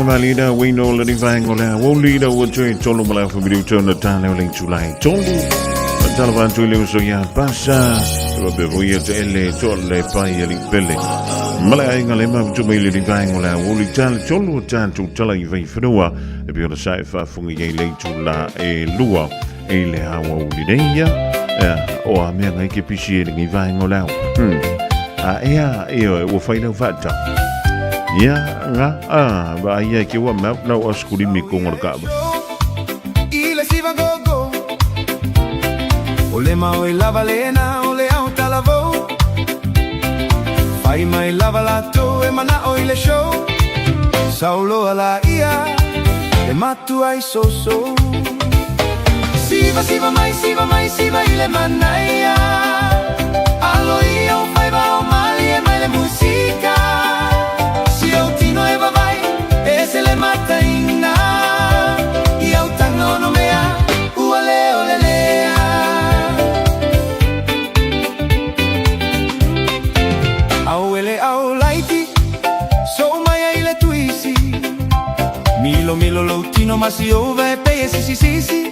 Malina wino le ni vaenga le wo lina ua toe tolu ma le afa minuta ona tale o le itulai tolu. Tala atu i le uso ia pasa ua pe voia te ele to le pai e pele. Ma le aiga le mafutu mai le ni vaenga le wo li tale tolu o tātou tala i vaifanua e pei ona sa e faafofoga i ai le itula e lua e le aua uli nei ia o a mea ngai ke pisi e lenei vaenga o le ao. A ea e ua fai lau faatau. Ia nga a va ia ke ua mau lau askulimi kongo le kava. Ile siva gogo O le mau e lava lena o le au talavou Fai mai lava lato e mana o ile show Saulo ala ia e matua i soso Siva siva mai siva mai siva ile manaia Alo ia o fai va o mali e mai le musika Si au tino e vavai e se le mataina I au tanga ono mea ua leo lelea Au ele au laiti so mai ai le tuisi Milo milo lo tino masi ova e pei e sisisisi.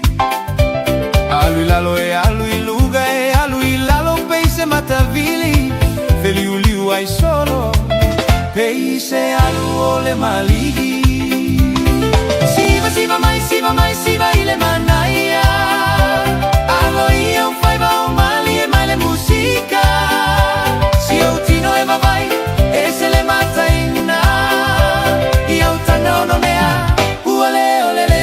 Alu i lalo e alu i luga e alu i lalo pei se matavili. Feliuliu ai solo pei se alu o le maligi. Siva siva mai siva mai siva i le manaia. Alo ia o faiva o mali e mai le musika. Si o tino e vavai e se le mataina. I au tanga ono mea ua le o le lea.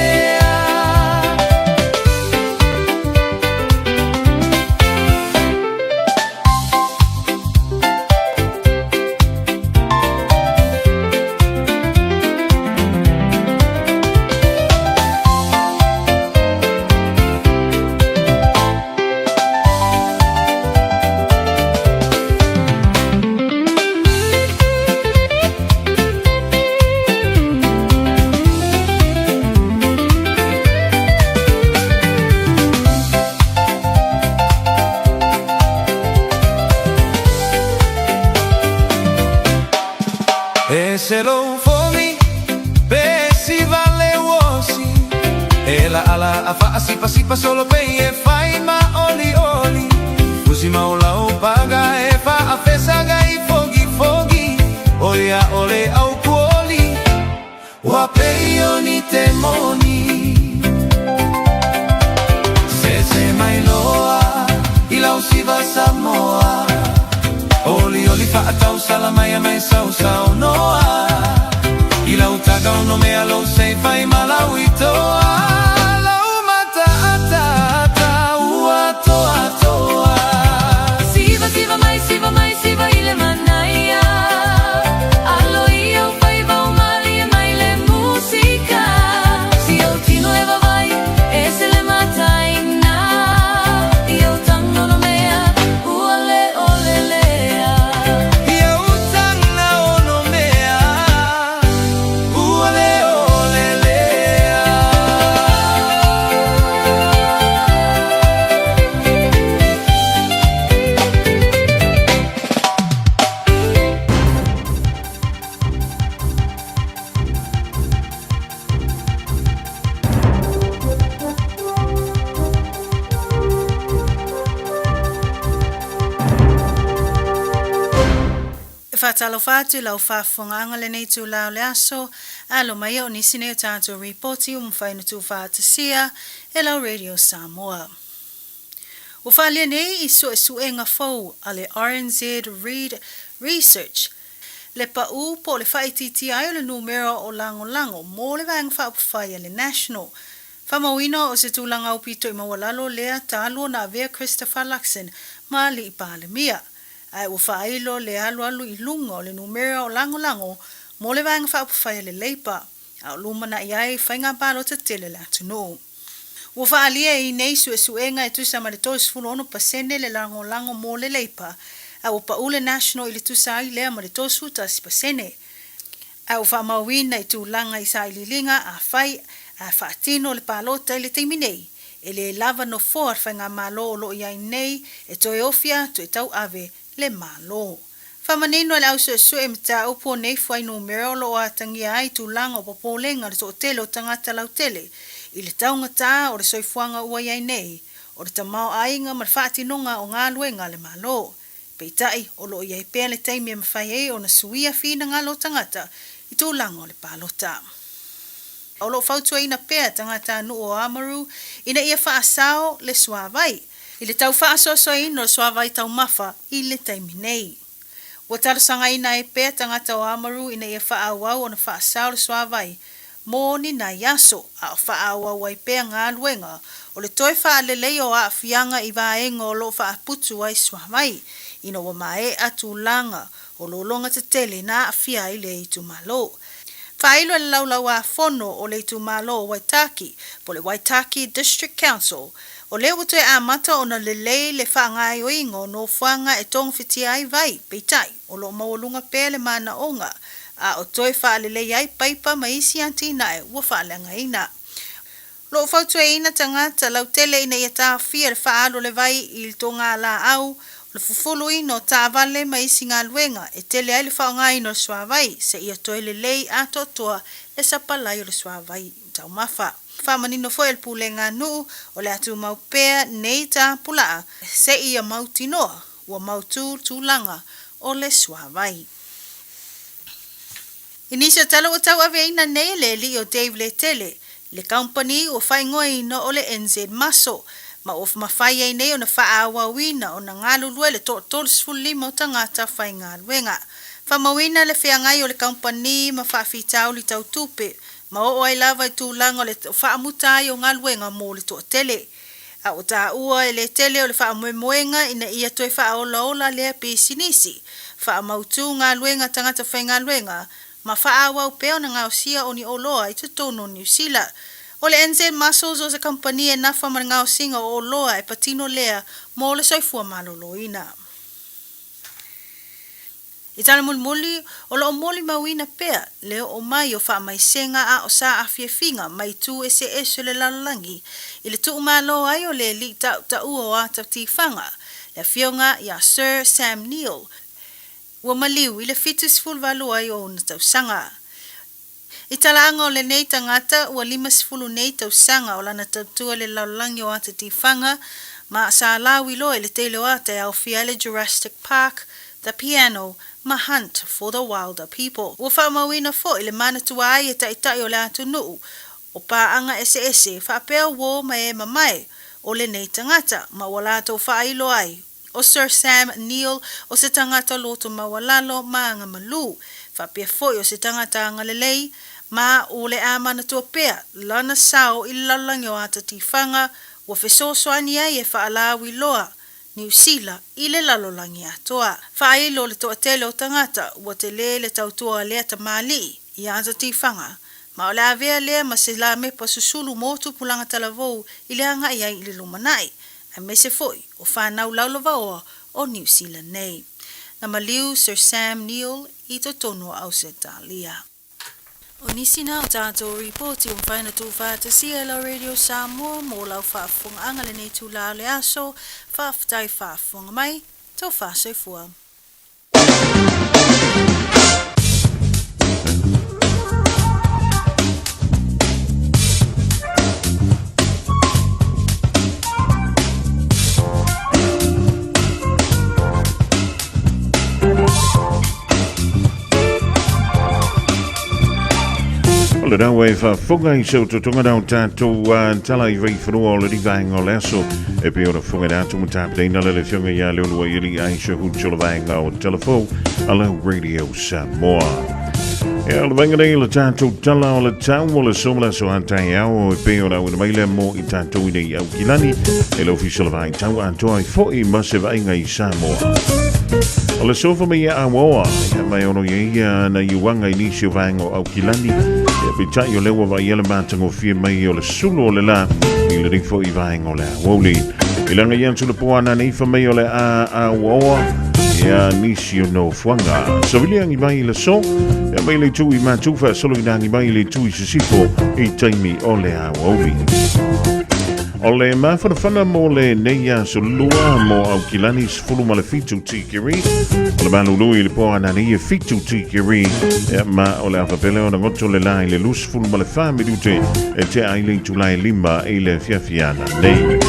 E se lou fogi pe siva le uosi. E la ala a faasipasipa solo pei e fai ma oli oli. Fusi mau lau paga e faafesaga i fogi fogi. O ia o le au kuoli ua pei o ni te moni. Se se mai loa i lau siva Samoa. Oli oli faatau sala mai a mai sau sau noa. I lau taga ono mea lou sei fai malau i toa. Lau mata ata ata ua toa toa. Siva siva mai siva mai siva i le manaia. Alo ia o faiva o mali e mai le musika. Si au tino e vavai e se le mataina. I au tanga ono mea ua le o le lea. I au tanga ono mea ua le o le lea. E faatalofa atu i lau faafofogaaga lenei itula o le aso, alo mai o nisi nei o tatou ripoti ua mafai ona tuufaatasia e lau Radio Samoa. Ua faaalia nei i suesuega fou a le RNZ Reid Research le pau po o le faaitiitia ai o le numera o lagolago mo le Vaega Faaupufai a le National. Faamauina o se tulaga aupito i maualalo lea talu ona avea Christopher Luxon ma alii Palemia. Ae ua faailo le alualu i luga o le numera o lagolago mo le Vaega Faaupufai a le Labour, a o lumanai ai faiga palota tele a le atunuu. Ua faaalia i nei suesuega e tusa ma le 36% le lagolago mo le Labour, a ua pau le National i le tusa ai lea ma le 31%. A ua faamauina i tulaga i sailiiliga afai a faatino le palota i le taimi nei, e le lava nofoa le faigamalo o lo o i ai nei e toe ofi atu e tauave le Malo. Faamanino e le au suesue mataupu o nei fuainumera o lo o atagia ai tulaga o popolega o le toatele o tagata lautele i le taugatā o le soifuaga ua i ai nei, o le tamaoaiga ma le faatinoga o galuega a le Malo. Peitai, o lo o i ai pea le taimi e mafai ai ona suia finagalo o tagata i tulaga o le palota. O lo o fautuaina pea tagatanuu o Oamaru ina ia faasao le suavai i le tau faasoasoaina o le suavai taumafa i le taimi nei. Ua talosagaina ai pea tagata o Oamaru ina ia faaauau ona faasao le suavai mo ni nai aso, a o faaauau ai pea galuega o le toe faaleleia o aafiaga i vaega o lo o faaputu ai suavai, ina ua maea tulaga o lologa tetele na aafia ai lea itumalo. Faailo e le Laulau-a-Fono o le itumalo o Waitaki, po o le Waitaki District Council, o lea ua toe amata ona lelei le faagaoioiga o nofoaga e togafitia ai vai, peitai, o lo o maualuga pea le manaoga, a o toe faalelei ai paipa ma isi atinae ua faaleagaina. O lo o fautuaina tagata lautele ina ia taofia le faaalu o le vai i le togalaau O le fufuluina o taavale ma isi galuega e tele ai le faaaogaina o le suavai seia toe lelei atoatoa le sapalai o le suavai taumafa. Faamanino foi e le Pulega a Nuu o le a tumau pea nei tapulaa seia mautinoa ua mautu tulaga o le suavai. I nisi o tala ua tauaveina nei e le alii o Dave Letele, le kamupani ua faaigoaina o le NZ Muscle, ma ua mafai ai nei ona faaauauina ona galulue le toa-35 o tagata faigaluega. Faamauina le feagai o le kamupani ma faafitauli tau tupe, ma oo ai lava i tulaga o le faamuta ai o galuega mo le toatele. A ua taua e Letele o le faamoemoega ina ia toe faaolaola lea pisinisi, faamautu galuega a tagata faigaluega, ma faaauau pea ona gaosia o ni oloa i totonu o Niu Sila. O le NZ Mussels o se kamupani e nafa ma le gaosiga o oloa e patino lea mo le soifua maloloina. I tala mulimuli, o lo o molimauina pea le oo mai o faamaisega a o saafiafiga mai itu eseese o le lalolagi i le tuumalo ai o le alii tautaua o ata tifaga, le afioga ia Sir Sam Neill, ua maliu i le 78 ai o ona tausaga. I talaaga o lenei tagata, ua 50 nei tausaga o lana tautua i le lalolagi o ata tifaga, ma sa lauiloa i le tele o ata e aofia ai le Jurastic Park, The Piano, ma Hunt for the Wilder People. Ua faamauina foi le manatua ai e taitai o le atunuu o paaga eseese faapea uō ma e mamae o lenei tagata, ma ua latou faailo ai O Sir Sam Neill o se tagata loto maualalo ma aga malū, faapea foi o se tagata agalelei, ma o le a manatua pea lana sao i le lalolagi o ata tifaga ua fesoasoani ai e faalauiloa Niu Sila i le lalolagi atoa. Faailo le toatele o tagata ua tele le tautua a lea tamalii i ata tifaga, ma o le avea lea ma se lamepa susulu mo tupulaga talavou i le agai ai i le lumanai, aemaise foi o fanau laulavaoa o Niu Sila nei. Na maliu Sir Sam Neill i totonu o Ausetalia. O nisi na o tatou ripoti ua mafai ona tuufaatasia e lau Radio Samoa mo lau faafofogaaga lenei itula o le aso. Faafetai faafofoga mai. Tofa soifua. O le rau e whafunga i seu tutunga rau tātou tala i vei whanua o le rivaenga o le aso e pe ora funga rā tumu tāpereina le le whionga i a leolua i ali aisha hu tolo vaenga o telefo a lau Radio Samoa. E o le vaenga nei le tātou tala o le tau o le sola so a tai ao e pe ora uina mai le mo i tātou i nei au kilani e le ofisa le vai tau atoa i foi ma se vaenga i Samoa. O le sofa mai ia awaoa, ia mai ono ia ia na iuanga i nisi o vaenga o Aukilani, ia peitai o leua vai ele mātangofie mai o le sulu o le la, i le rifo i vaenga o le awauli. I langa ia atu le poana nei fa mai o le a awaoa, ia nisi o nofoaga. Savili angi mai i le so, ia mai le tu i mātu wha solo ina angi mai le tu i sisifo i taimi o le awauli. O le mafanafana mo le nei aso lua mo Aukilani 17 tikiri. O le malulu i le poa nani e 7 tikiri. E ma o le awhapele o na ngoto le la i le 24 minute e te ai le itulai 5 i le fiafiana nei.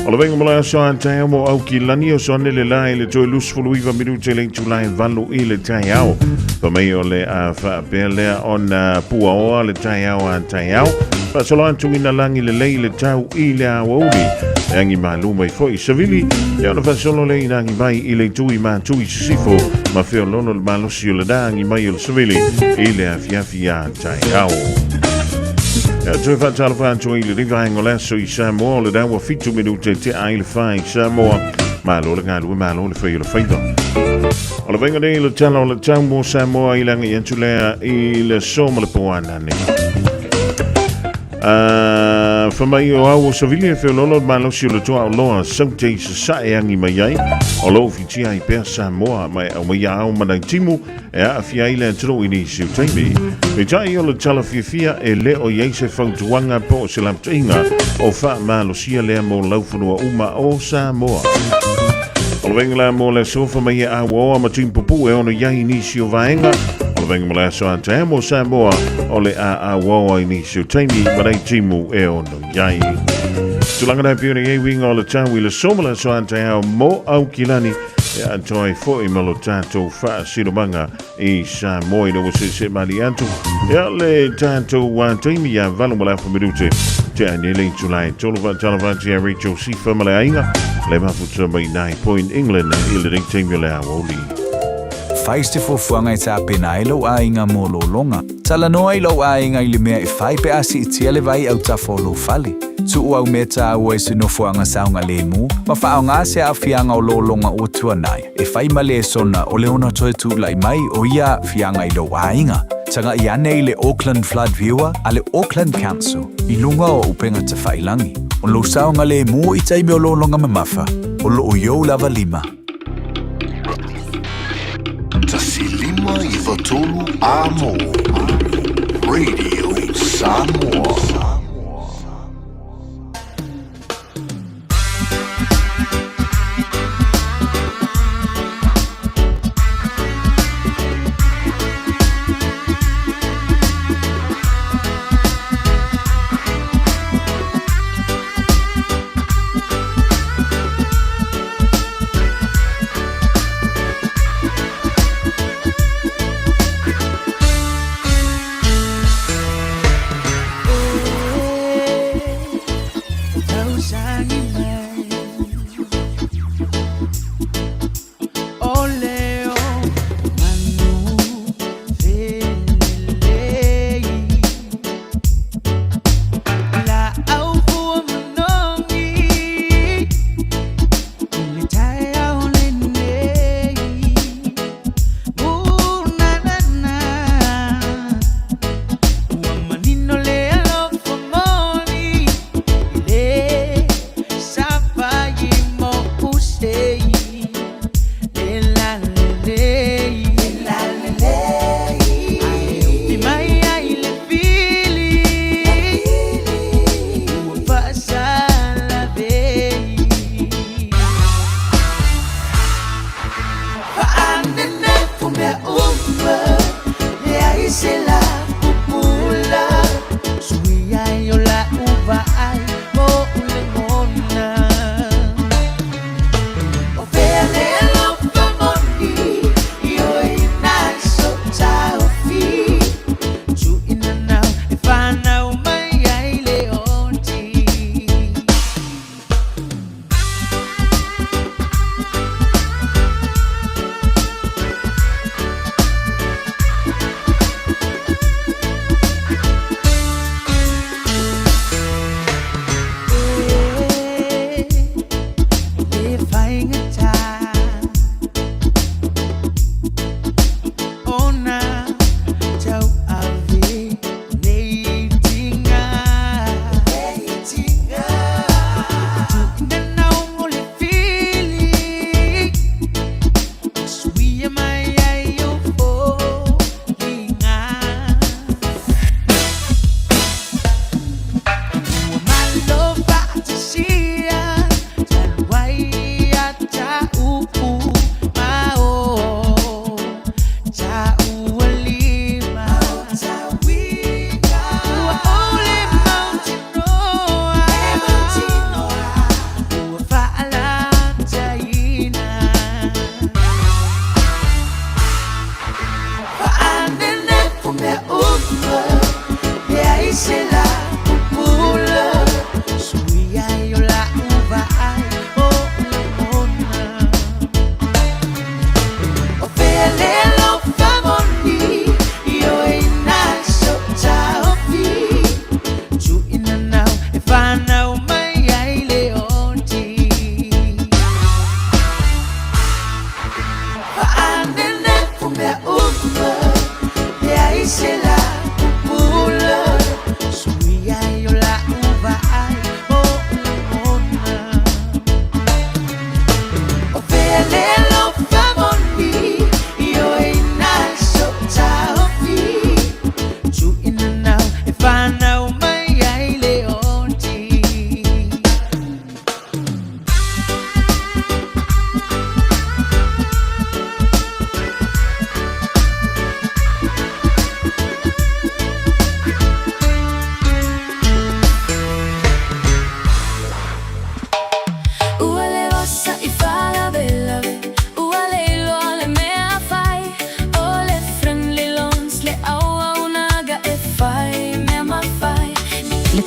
O le venga mo le aso a taeao mo Aukilani o soane le la i le toe 29 minute le itulai 8 i le taeao. Fa mai o le a whaapea lea ona puaoa le taeao a taeao. Faasolo atu ina lagi lelei le tau i le aoauli. E angi malu mai foi savili. E ona faasolo le ina angi mai i le tui mātu i sisifo. Ma feololo le malosi o le na angi mai o le savili i le afiafi a taeao. E toe whaatalofa atu i le rivaenga o le aso i Samoa o le raua 7 minute te ai le whai i Samoa. Malo le galue, malo le whai o le whaiva. O le vainga nei le tala o le tau mo Samoa i langa i atu lea i le so ma le poana nei. Fa mai o au o Savili e feololo le malosi o le toa o loa saute i sasae angi mai ai o loo fitia ai pea Samoa mai au mai au manai timu e aafia ai le atunuu i nisi o taimi. Peitai o le tala fiafia e le o i ai se fautuaga po o se lapataiga o faamalosia lea mo laufanua uma o Samoa. O le vaega la mo le aso fa mai e auaoa ma timu pupuu e ono i ai i nisi o vaega. O le vaega mo le aso a taeao mo Samoa o le a auaoa i nisi o taimi ma nei timu e ono i ai. Tulaga na e pei ona i ai uiga o le tau i le aso ma le aso a taeao mo Aukilani e atoa ai foi ma lo tatou faasinomaga i Samoa ina ua seesee malie atu ia le tatou taimi ia 8:30 tea ai nei le itula e tolu. Faatalofa atu ia Rachel Sifa ma le aiga le mafuta mai Nine Point England i lenei taimi o le aoauli. Fai se fuafuaga e tapena ai lou aiga mo lologa. Talanoa i lou aiga i le mea e fai pe a siitia le vai autafa o lou fale. Tuu au mea tāua i se nofoaga saogalemu ma faaaoga se aafiaga o lologa ua tuanai e fai ma lesona o le ono toe tulai mai o ia aafiaga i lou aiga. Tagai ane i le Auckland Flood Viewer a le Auckland Council i luga o upega tafailagi. O lou saogalemu i taimi o lologa mamafa, o lo o i ou lava lima. 1 5 93 Amo Radio Samoa.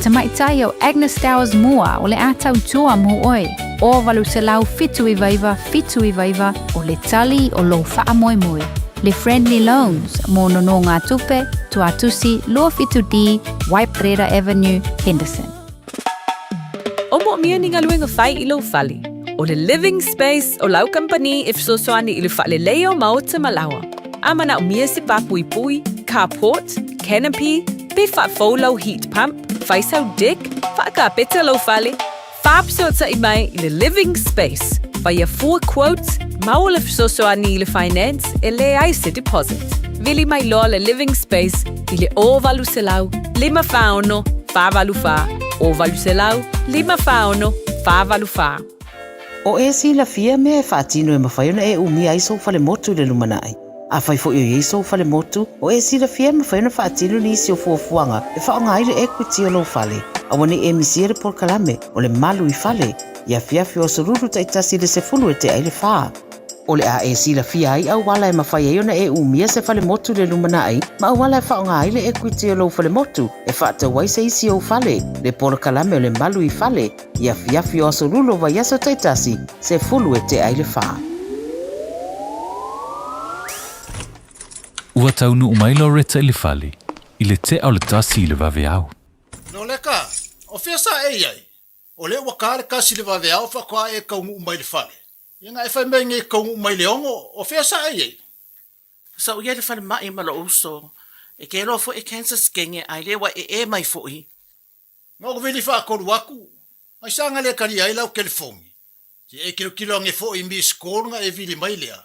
tamaitai o Agnes Towers Moore o le a tautua mo oe. O 879 799 o le tali o lou faamoemoe. Le Friendly Loans mo nonogatupe, Tuatusi 27D, Waiparera Avenue, Henderson. O moomia ni galuega fai i lou fale. O le Living Space o lau kamupani e fesoasoani i le faaleleia o maota ma laoa. A manaomia se pāpuipui, carport, canopy, pe faafou lau heat pump, fai sau deck, faakapeta lou fale, faafesootai mai i le Living Space, faia fua quotes, maua le fesoasoani i le finance e leai se deposit. Vili mai loa le Living Space i le 0800 546 484, 0800 546 484. O e silafia mea e faatino e mafai ona e umia ai sou falemotu i le lumanai. Afai foi o i ai sou falemotu, o e silafia e mafai ona faatino nisi o fuafuaga e faaaoga ai le equity o lou fale. Aua ne i e misia le polokalame o le Malu i Fale i afiafi o aso Lulu taitasi i le 10 e tea ai le 4. O le a e silafia ai auala e mafai ai ona e umia se falemotu i le lumanai ma auala e faaaoga ai le equity o lou falemotu e faatau ai se isi ou fale, le polokalame o le Malu i Fale i afiafi o aso Lulu o vaiaso taitasi, 10 e tea ai le 4. Ua taunuu mai Loretta i le fale i le tea o le 1 i le vaveao. Loleka, o fea sa e i ai? O lea ua ka le kasi i le vaveao faatoa e taunuu mai i le fale. Ia na e fai mai nei e taunuu mai i le 6, o fea sa e i ai? Sa ou i ai i le falemai ma lou uso, e ke loa foi e cancer skenge ae le ua ee mai foi. Na ou vili faatolu atu, ai sa na le talia ai lau telefoni. Se e tilotilo ane foi i miss call na e vili mai lea.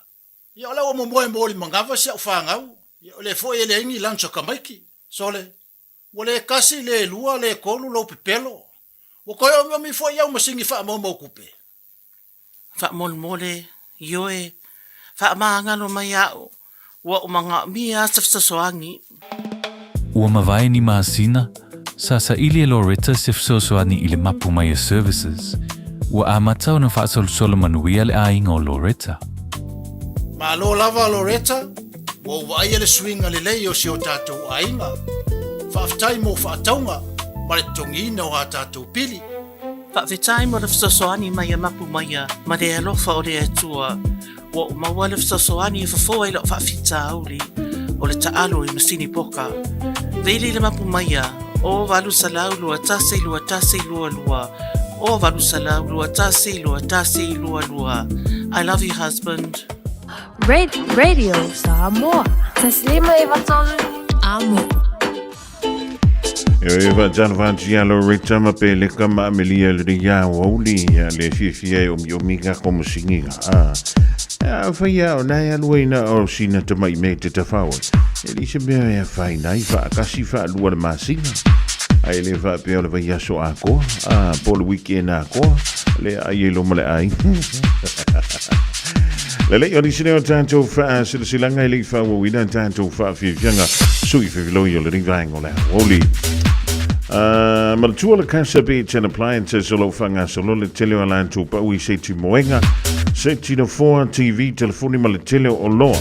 Ia o la ua momoe mo le manava si au fanau, ia o lea foi e leai ni lunch a tamaiti. Sole, ua le tasi, le lua, le tolu lou pepelo. Ua toe omiomi foi au masini faamaumau tupe. Faamolemole, ioe, faamagalo mai a'u, ua ou manaomia se fesoasoani. Ua mavae ni masina, sa saili e Loretta se fesoasoani i le Mapu Maia Services. Ua amata ona faasolosolo manuia le aiga o Loretta. Malo lava Loretta, ua ou vaaia le suiga lelei o si o tatou aiga. Faafetai mo faatauga ma le totogiina o a tatou pili. Faafetai mo le fesoasoani mai a Mapu Maia ma le alofa o le Atua. Ua ou maua le fesoasoani e fofo ai lau faafitauli o le taalo i masini poka. Vili le Mapu Maia, o 800 21 21 22, o 800 21 21 22. I love you husband. Radio Samoa. Taslima e vatolu. Amo. E faatalofa atu ia Loretta ma Peleka ma Amelia le ia aoauli ia le fiafia e omiomi ka komasiniga. A, a whai a o nai alua ina o sina tamai me te tawhao. E li se mea e whai nai whaakasi whaalua le masina. Ai le whaapea o le vai aso a koa, a po le weekend a koa, le ai e loma le ai. Lelei o nisi nei o tatou faasilasilaga e le i faaauauina tatou faafiafiaga sui fefiloi o lenei vaega o le aoauli. Manatua le Casa Beds and Appliances o lo o faagasolo le tele o a latou pau i seti moega, seti nofoa, TV, telefoni ma le tele o oloa.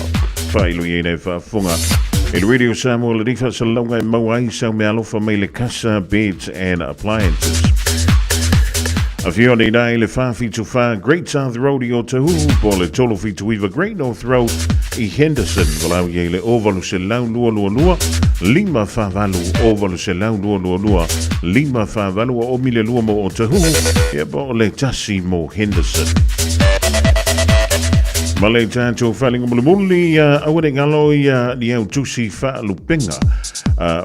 Faailoiaina e faafofoga i le Radio Samoa lenei faasalalauga e maua ai sau meaalofa mai le Casa Beds and Appliances. Afio nei rā i le 474 Great South Road i Otahuhu po le 379 Great North Road i Henderson. Walau i le 0800 222 548 0800 222 548 o omi le lua mo Otahuhu ia po o le tasi mo Henderson. Ma le tātou whalinga mulimuli aua ne ngalo ia ni au tusi whaalupenga.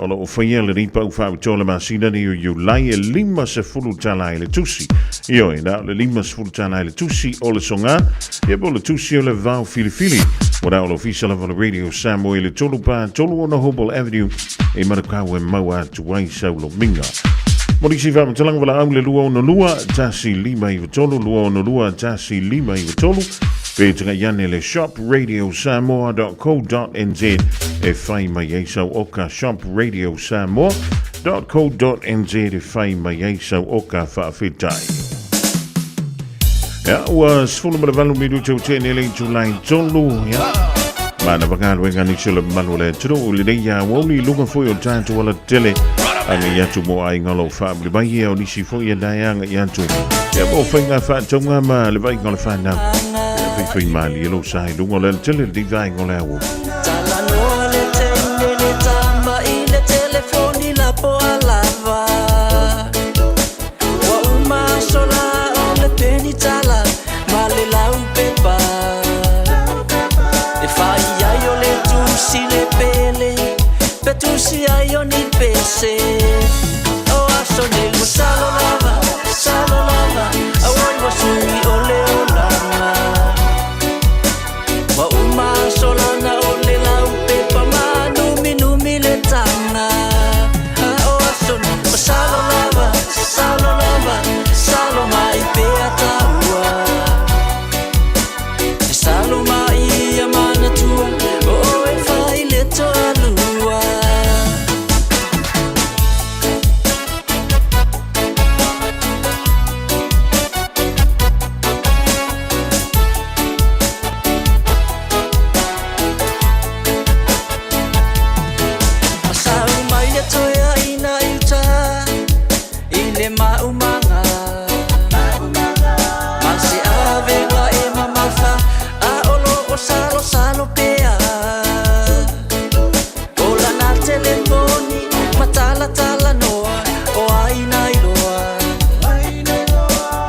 O lo o faia lenei pau faapitoa le masina nei o Iulai e 50 tala i le tusi. Ioe, na o le 50 tala i le tusi o le soga, ia po o le tusi o le vao filifili. Ua na o le ofisa lava o le Radio Samoa i le 3 4 3 6 Hobble Avenue i Manukau e maua atu ai sau lomiga. Mo nisi faamatalaga valaau le 262 1593 262 1593 Pe tagai ane le shopradiosamoa.co.nz e whai mai ai sau oka shopradiosamoa.co.nz e whai mai ai sau oka whaawhitai. Ia, ua 18 minuti o tēnei le July 3, ia. Mana whakaruenga ni le malu le turu, le nei ia wauli lunga foi o tātou ala tele. Agaʻi atu mo aiga o lo o faamuli mai ia o nisi foi e nae agaʻi atu ia mo faiga faatauga ma le vaaiga o le fanau. Ia faifai malie lou sa i luga o le alatele lenei vaega o le aoauli. Talanoa le teine le tama i le telefoni lapoa lava. Ua uma aso la o le penitala ma le laupepa. E fai ai o le tusi le pele pe tusi ai o ni pese. O aso nei ua salo lava, salo lava, auai ua sui o le olaga. Ua uma aso lana o le laupepa ma numinumi le taga. O aso nei ua salo lava, salo lava, salo mai pea taua. E salo mai ia manatua o oe fai le toalua. Masau mai le toeaina i uta i le maumaga. Ma se avega e mamafa a o lo o salosalo pea. O lana telefoni ma talatalanoa o ai na iloa.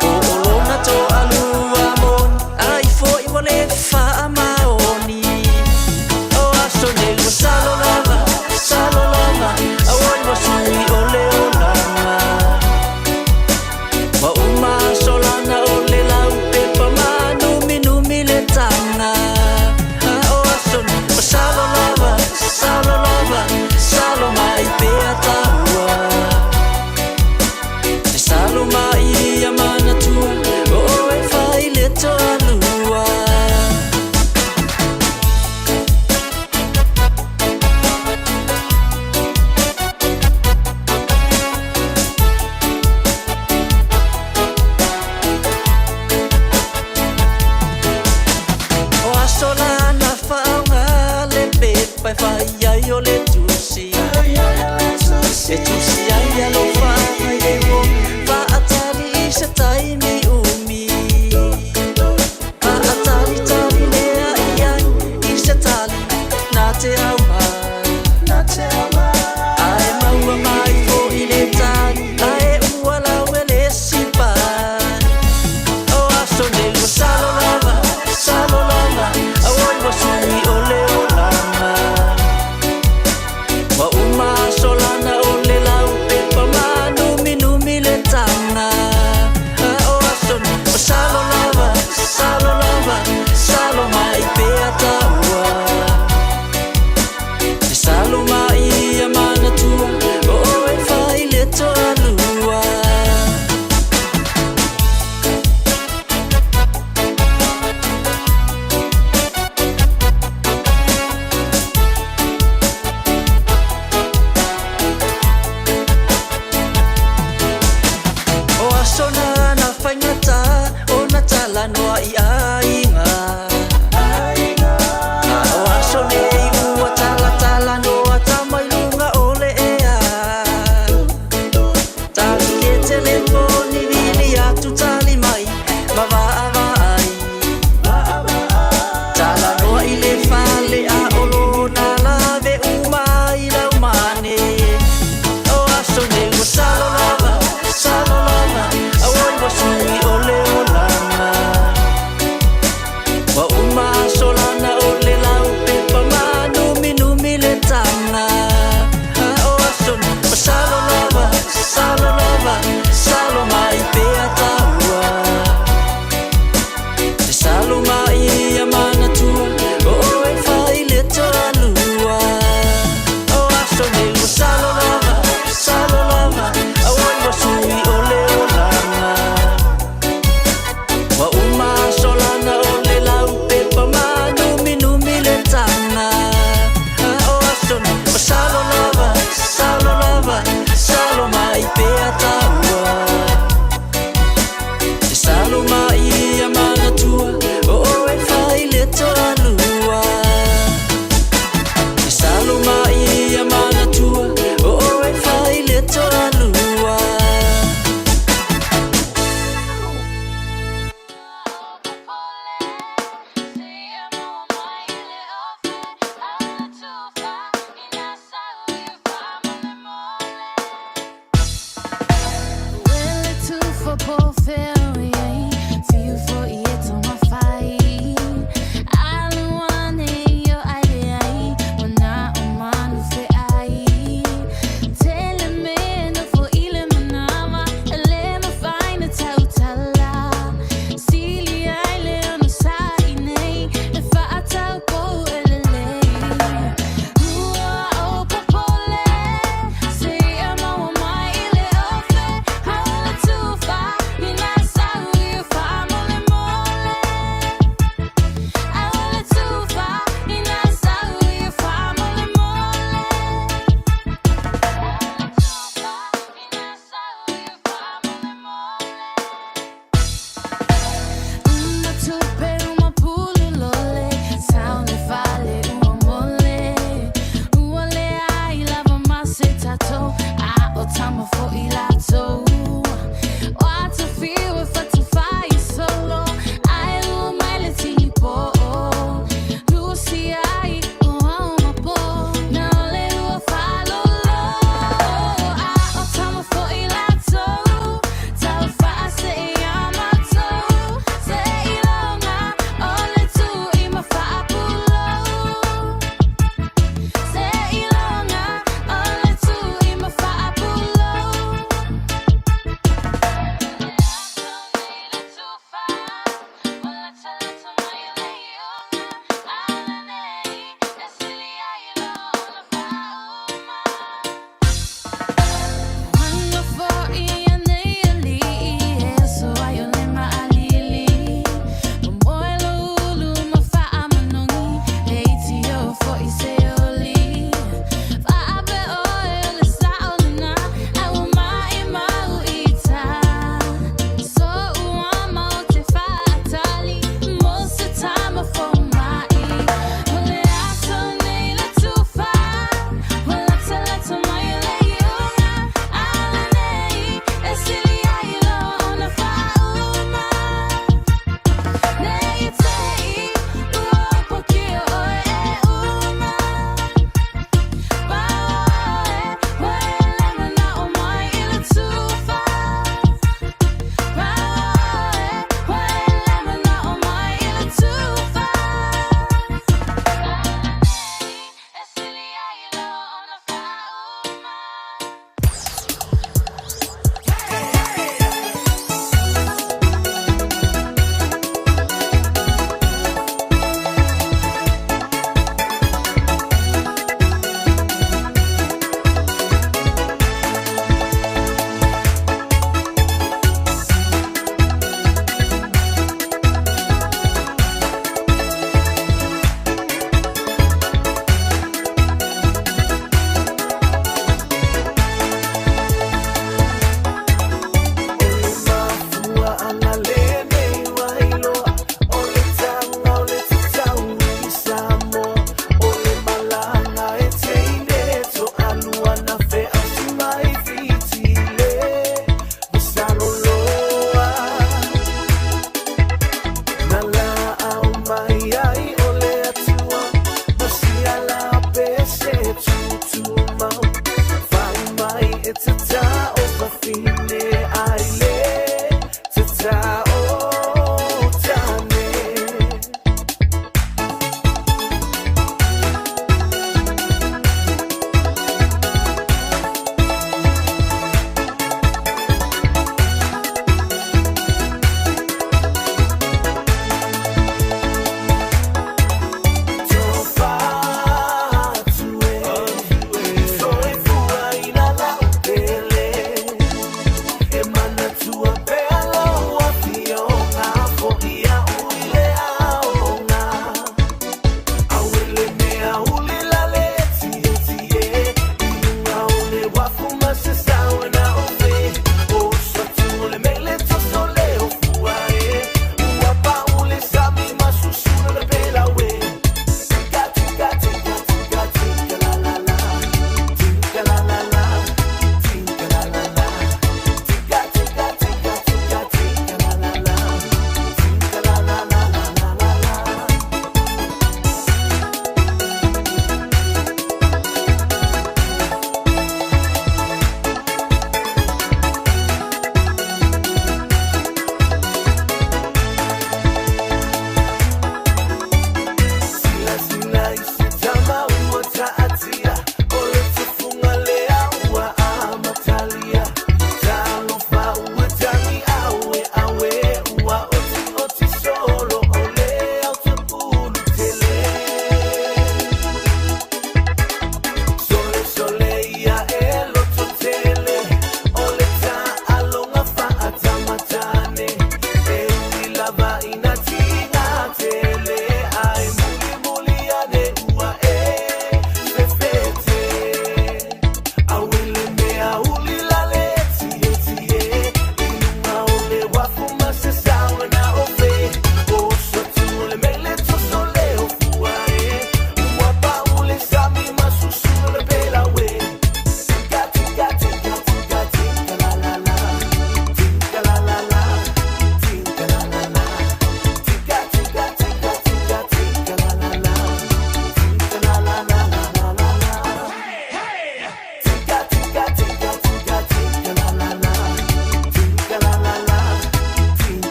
Po o lona toalua moni ai foi ua le faamaoni. O aso nei ua salo lava, salo lava, auai ua sui o le olaga. Ua uma aso lana o le laupepa ma numinumi le taga. O aso nei ua salo lava, salo lava, salo mai pea taua. E salo mai ia manatua o oe fai le toalua. O aso la na faaaoga le pepa e fai ai o le tusi. E tusi ai alofa i le uo faatali i se taimi umi. Faatalitali lea i ai i se tali na te aumai. Ae maua mai foi le tali ae ua lawe le sipai. O aso nei ua salo lava, salo lava, auai ua sui o le olaga. Ua uma aso lana o le laupepa ma numinumi le taga. O aso toalua.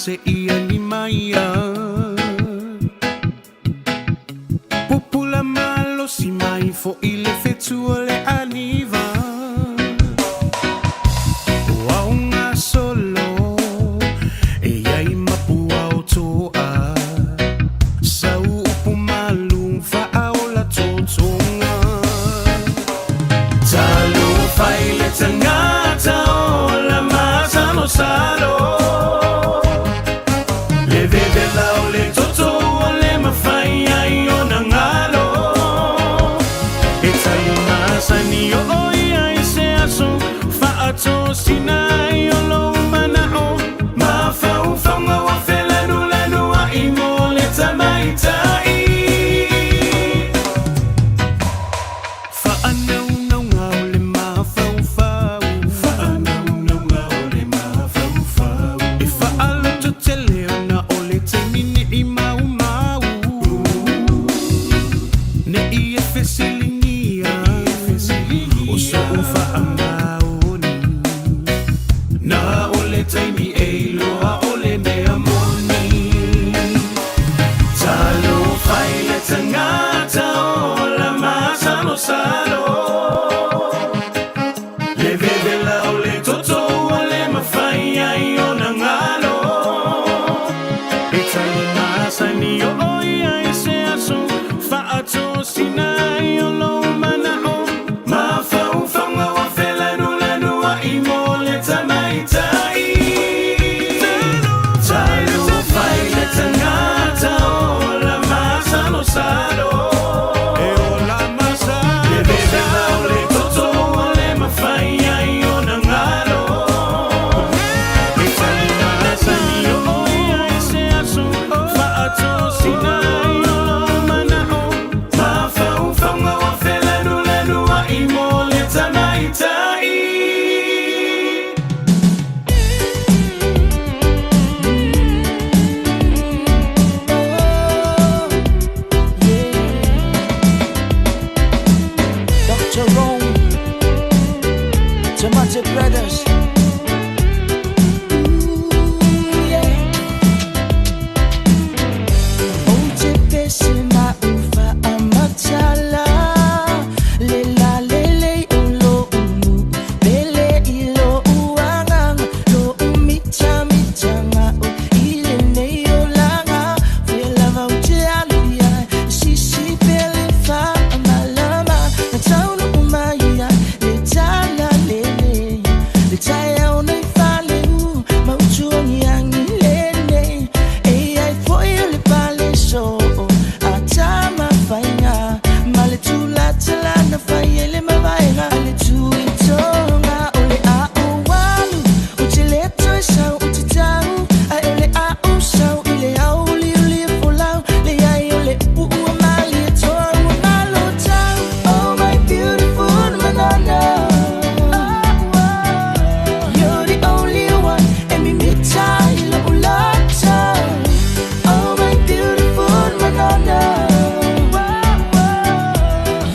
se ia ni maia. Pupula malosi mai fo i le fetu o le aniva. O aunga solo e iai mapua o toa. Sau upu malu faaola totoga. Talofa i le tagata ola masalosalo. Le vevela o le toto ua le mafai ai ona galo. E talimasani oo ia i se aso faatosina ai o lou manao. Mafaufauga ua felanulanuai mo le tamaitai. Faanaunauga o le mafaufau. Faanaunauga o le mafaufau. E faalototele ona o le taimi nei maumau. Nei e fesiligia o so'u faamaoni. Na o le taimi e iloa o le mea moni. Talofa i le tagata ola masalosalo. Le vevela o le toto ua le mafai ai ona galo. E talimasani oo ia i se aso faatosina ai o lou manao. Mafaufauga ua felanulanuai mo le tamaitai. Talofa i le tagata ola masalosalo. Le vevela o le toto ua le mafai ai ona galo. E talimasani oo ia i se aso faatosina ai o lou manao. Mafaufauga ua felanulanuai mo le tamaitai. Dr. Rome, Tamate Brothers. Ooh, yeah. O te pese ma ufa amatala. Le la le le o lo unu. Pele i lo uanganga. Lo umita mitanga o ile nei o langa. Fela vau te alu ia. Sisi pele fa malama. Na taunu umai ia. Le tala le le. Le tae au nei fale u. Mautuangi angi le ne. E ai foi o le pale so. A tama whainga. Ma le tula tala na whai ele mawaenga. Le tui tonga o le a o walu. O te leto e sau o te tau. Ai o le a o sau i le au li o li folau. Le ai o le upu ua mali e toa ua malo tau. Oh my beautiful manana. You're the only one. E mimita i lo ulata. Oh my beautiful manana.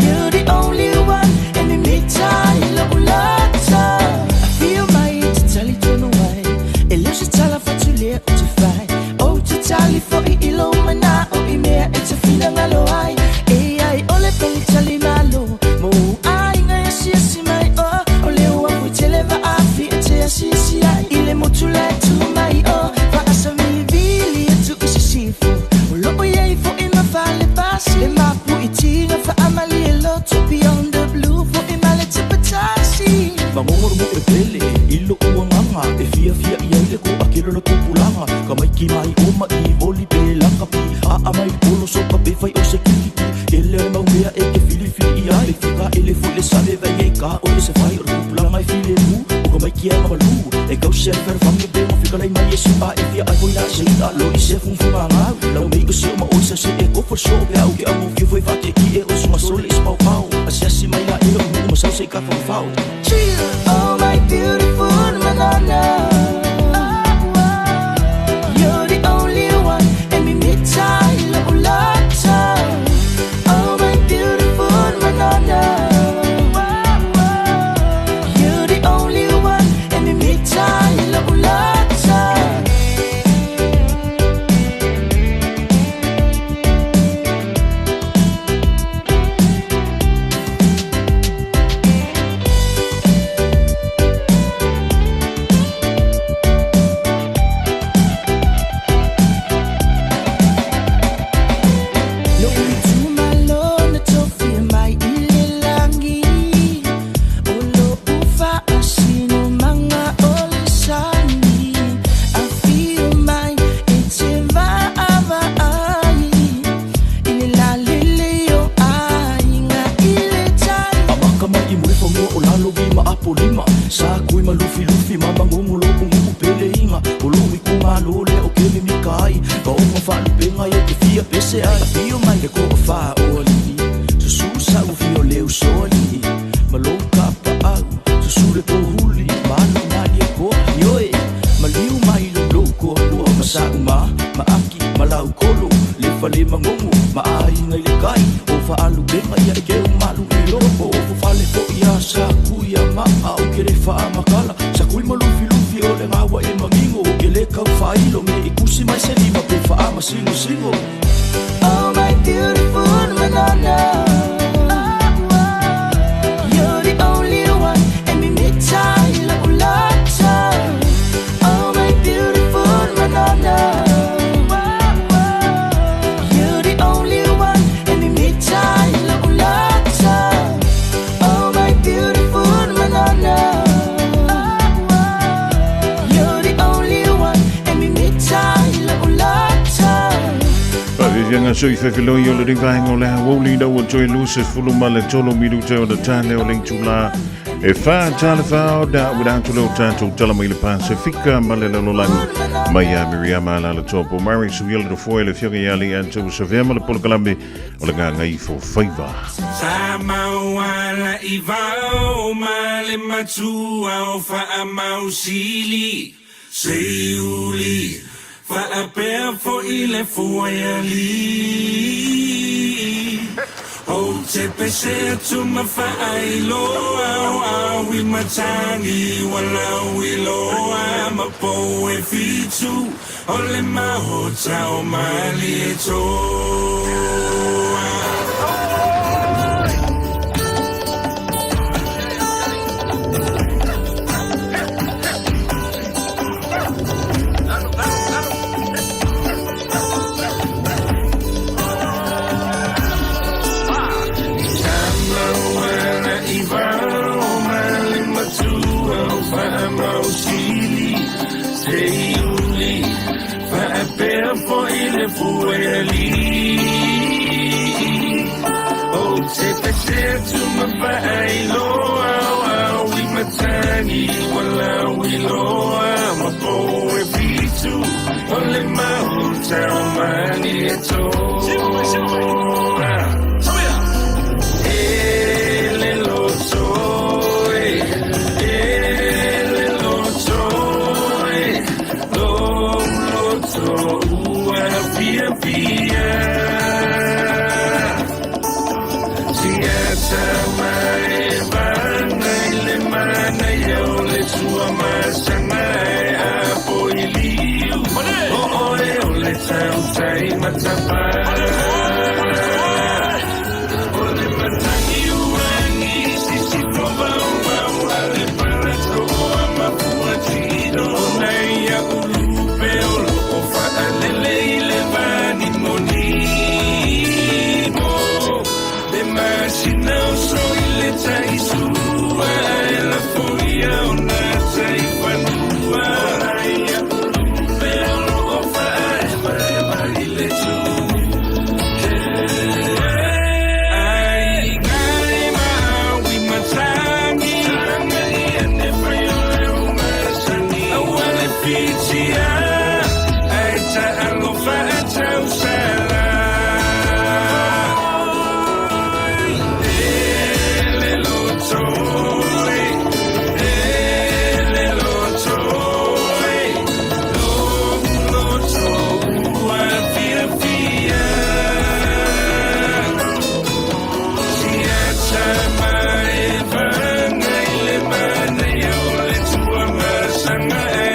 You're the only one. E mimita i lo ulata. I feel my te tali tonu ai. E leo se tala fatu lea o te whai. O te tali fo i ilo mana o i mea e te whina ngalo ai. E ai o le peli tali malo. Mo ai ngai asi asi mai o. O leo a fui tele va afi e te asi asi ai. I le motu lai tu mai o. Va asa vili vili e tu isi sifu. O loo iei fo i mawhale pasi. Le mapu i tinga fa amali e loto beyond the blue. Fo i male te patasi. Mangongoro mo e pele i lo uanganga. E fia fia i ai le ko akelo le kupulanga. Ka mai ki mai o ma i voli pe laka pi. A a mai polo so ka pe fai o se kiki. Ke le ole mau mea e ke fili fili i ai. Le fika e le fo le sale vai e ka o le se fai o le kupulanga e file mu. O ka mai ki a malu. E kau se fer fangi pe mo fika lai mai e su a e fia ai foi la se ita lo i se fun funga ngau. Lau mei o se o ma o sa se e ko for so pe au ke au mo fio foi fa te ki e o sunga sole is pau pau. A se asi mai la e lo mu ma sau se ka fau fau. Chill, oh my beautiful manana. You're the only one. E mimita i lo ulata. Oh my beautiful manana. You're the only one. E mimita i lo ulata. lima Sa kui ma lufilufi ma magogo lo'u nu'u peleiga O lo'u itumālō lea o ke mimika ai Ka oga faalupegai e te fia pese ai Afio mai le to'afā o alii Susū sa'u fia o le usoalii Ma lou kapaau Susū le pohuli ma alu malie koa Ioe maliu mai lou koalua Ma sa'u ma ma aki ma laukolo Le fale magogo ma aiga i le kai O faalupega ia e keu malu i loko O fofale fo'i a sa kui a maa O ke le faamakala Sa kui ma lufilufi o le gaua e magigo O ke le kaufaailo me i kusi mai se lima pe faamasingosigo Oh my beautiful Madonna, you're the only one e mimita i la'u lata. Oh my beautiful Madonna, you're the only one e mimita i la'u lata. Oh my beautiful Madonna, you're the only one e mimita i la'u lata. Faafiafiaga sui fefiloi o le vaega o le aoauli ina ua toe 23 minute o le tane o le itulā e 4:15 ona auina atu lea o tatou tala mai le Pasefika ma le lalolagi mai ia Miriama Alaalatoa Pomari suia le nofoa i le Afioga ia Alii Savea ma le polokalame o le Gagaifo Faiva. Sa mauala i vao ma le matua o faamausili Seiuli faapea fo'i le fuaialii Ou te pese atu ma faailoa o aui matagi ua lauiloa ma pou e fitu o le maota o Malietoa. Mauala i vao ma le matua o faamausili Seiuli faapea fo'i le fuaialii Ou te pese atu ma faailoa o aui matagi ua lauiloa ma pou e fitu o le maota o Malietoa. E le loto e, e le loto e, lo loto ua fiafia. Siata mai vana i le manaia o le tua masanga e apo i liu. O oe o le tautai matapa. O le matagi uangi sisi fovauvau a le palatoa mafuatino. Nei ia ulupe o loo faalele i le vanimonimo. Le masina o so i le taisua e lafoia o na taifanua. Nei ia ulupe o loo faaevaeva i le tu. Ai ngai maui matagi ia ne fai o le umasani. Aua le fitia ai ta alofa e tausala. E le loto e, e le loto e, lo loto ua fiafia. Siata mai vana i le manaia o le tua masanga e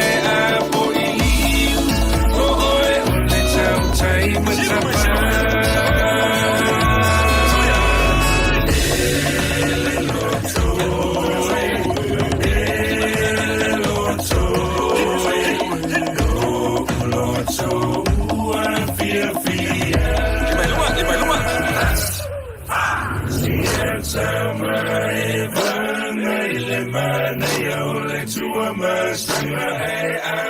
apo i liu. O oe o le tautai matapa. E le loto e, e le loto e, lo loto ua fiafia. Siata mai vana i le manaia o le tua masanga e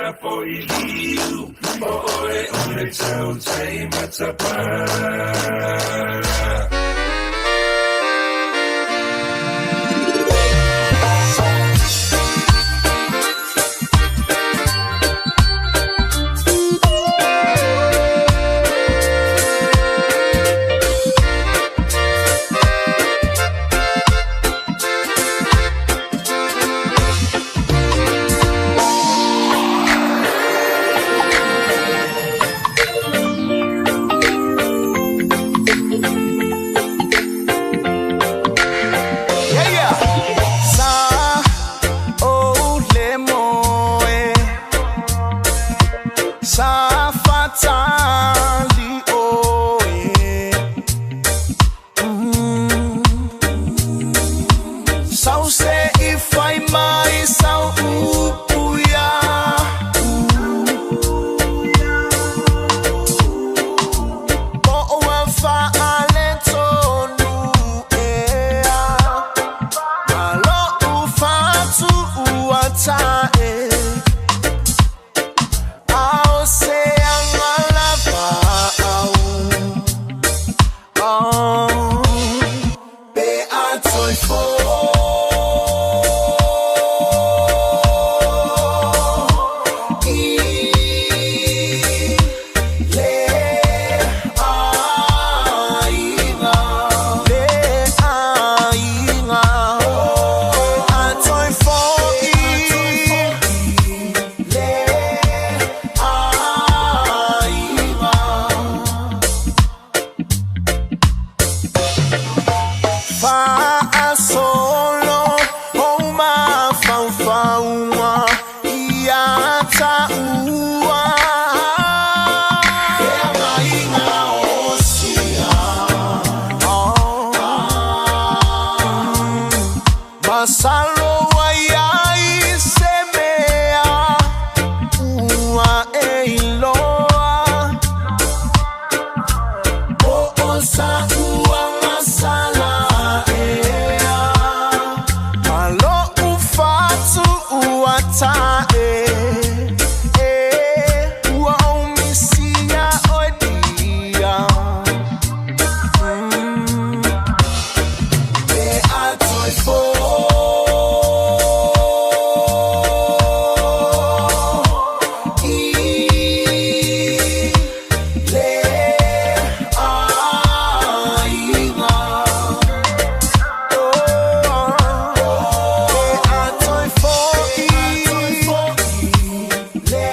apo i liu. O oe o le tautai matapa. I le aiga. Le aiga. E a toe fo'i le aiga. Fa'asolo o mafaufauga ia ta'ua. Feagaiga o sia. Masalo ua iai se mea ua e iloa. Po o sa'u agasala ea. Ma lo'u fatu'u ata'e e ua ou misia oe dia. Pe a toe fo'i le aiga. Pe a toe fo'i le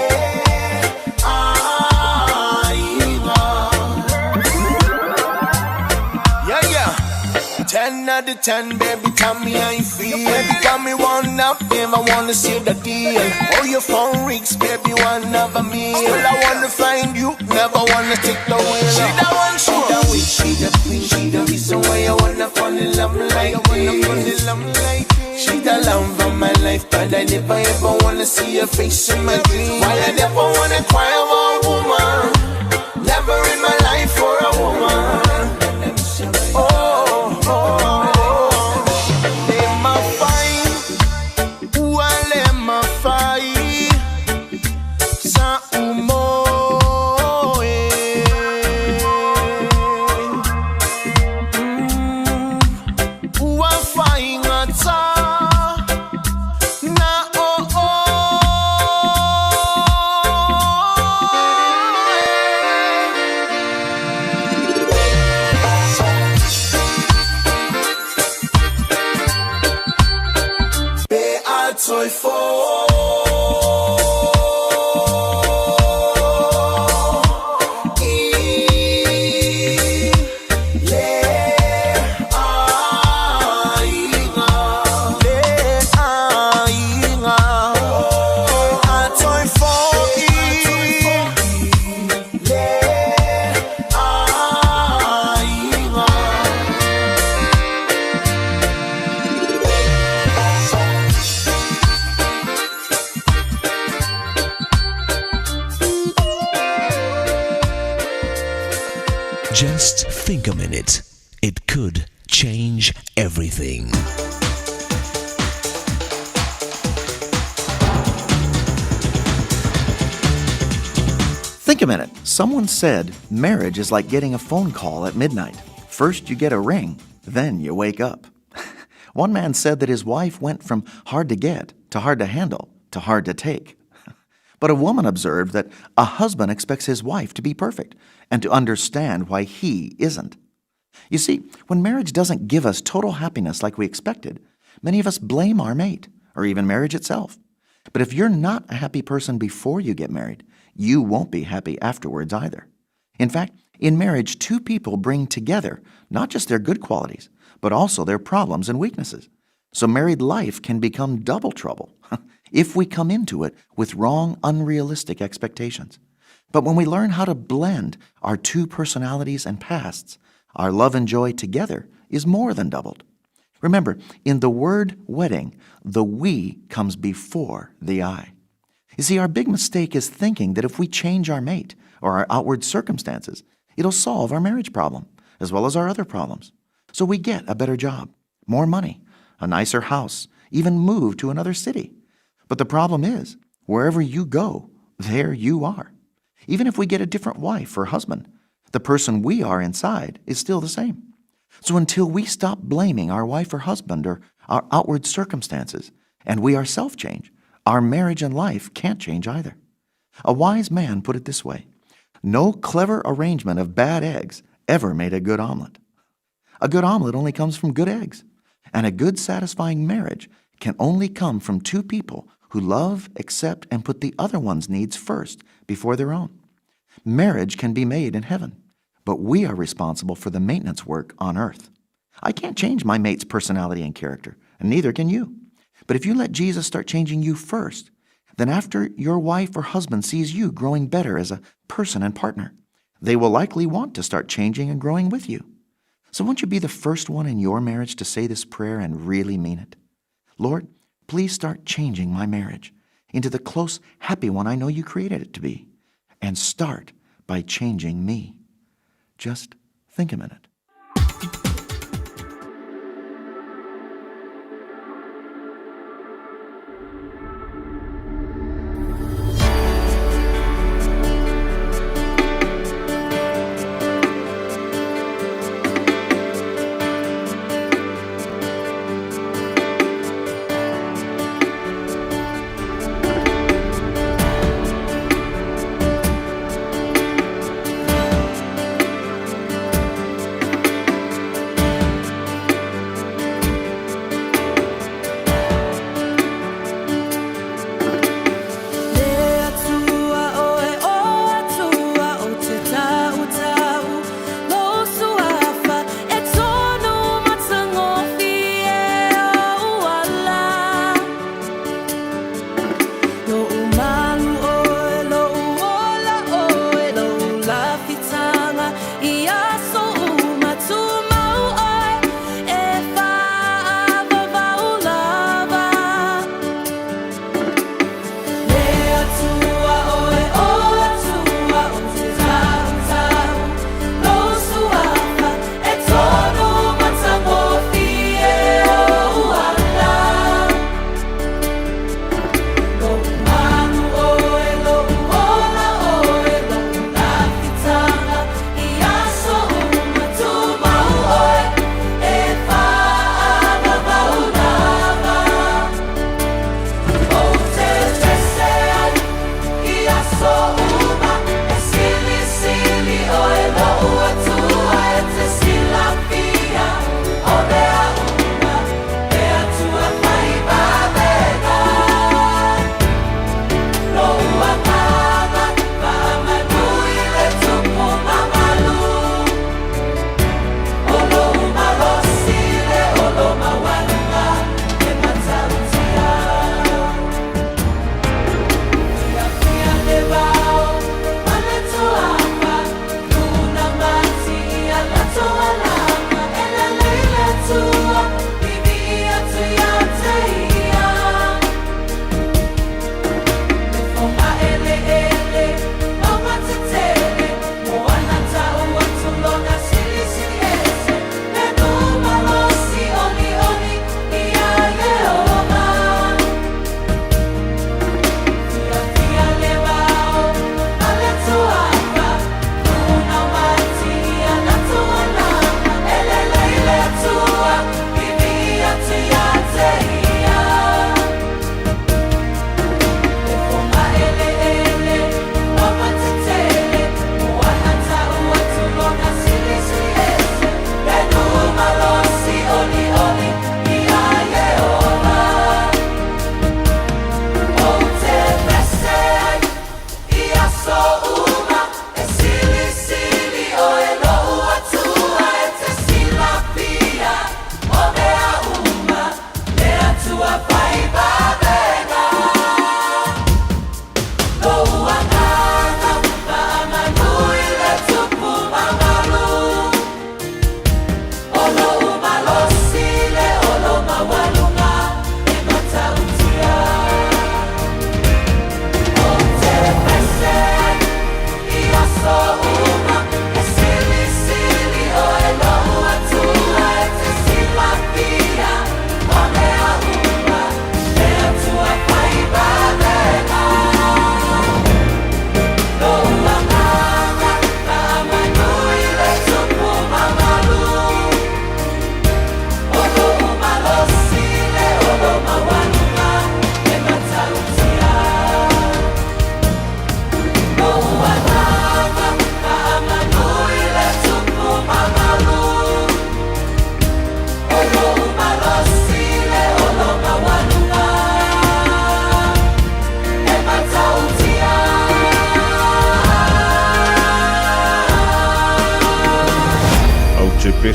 aiga. Yeah. 10 out of 10, baby, tell me how you feel. Baby, got me one up if I wanna see the deal. Oh, your phone rings, baby, one of a meal. Still, I wanna find you, never wanna take the wheel. She the one, she the witch, she the queen, she the reason why I wanna fall in love like this. She the love of my life, but I never ever wanna see her face in my dreams. Why I never wanna cry over a woman? Never in my life for a woman. Oh. Le mafai, ua le mafai, sa umoe. Ua faigata na o oe. Pe a toe fo'i le aiga. Le aiga. Pe a toe fo'i le aiga. Just think a minute. It could change everything. Think a minute. Someone said marriage is like getting a phone call at midnight. First you get a ring, then you wake up. One man said that his wife went from hard to get to hard to handle to hard to take. But a woman observed that a husband expects his wife to be perfect and to understand why he isn't. You see, when marriage doesn't give us total happiness like we expected, many of us blame our mate or even marriage itself. But if you're not a happy person before you get married, you won't be happy afterwards either. In fact, in marriage, two people bring together not just their good qualities, but also their problems and weaknesses. So married life can become double trouble if we come into it with wrong, unrealistic expectations. But when we learn how to blend our two personalities and pasts, our love and joy together is more than doubled. Remember, in the word wedding, the we comes before the I. You see, our big mistake is thinking that if we change our mate or our outward circumstances, it'll solve our marriage problem, as well as our other problems. So we get a better job, more money, a nicer house, even move to another city. But the problem is, wherever you go, there you are. Even if we get a different wife or husband, the person we are inside is still the same. So until we stop blaming our wife or husband or our outward circumstances, and we ourselves change, our marriage and life can't change either. A wise man put it this way No clever arrangement of bad eggs ever made a good omelet. A good omelet only comes from good eggs, and a good, satisfying marriage can only come from two people who love, accept, and put the other one's needs first before their own. Marriage can be made in heaven, but we are responsible for the maintenance work on earth. I can't change my mate's personality and character, and neither can you. But if you let Jesus start changing you first, then after your wife or husband sees you growing better as a person and partner, they will likely want to start changing and growing with you. So won't you be the first one in your marriage to say this prayer and really mean it? Lord, please start changing my marriage into the close, happy one I know you created it to be. And start by changing me. Just think a minute.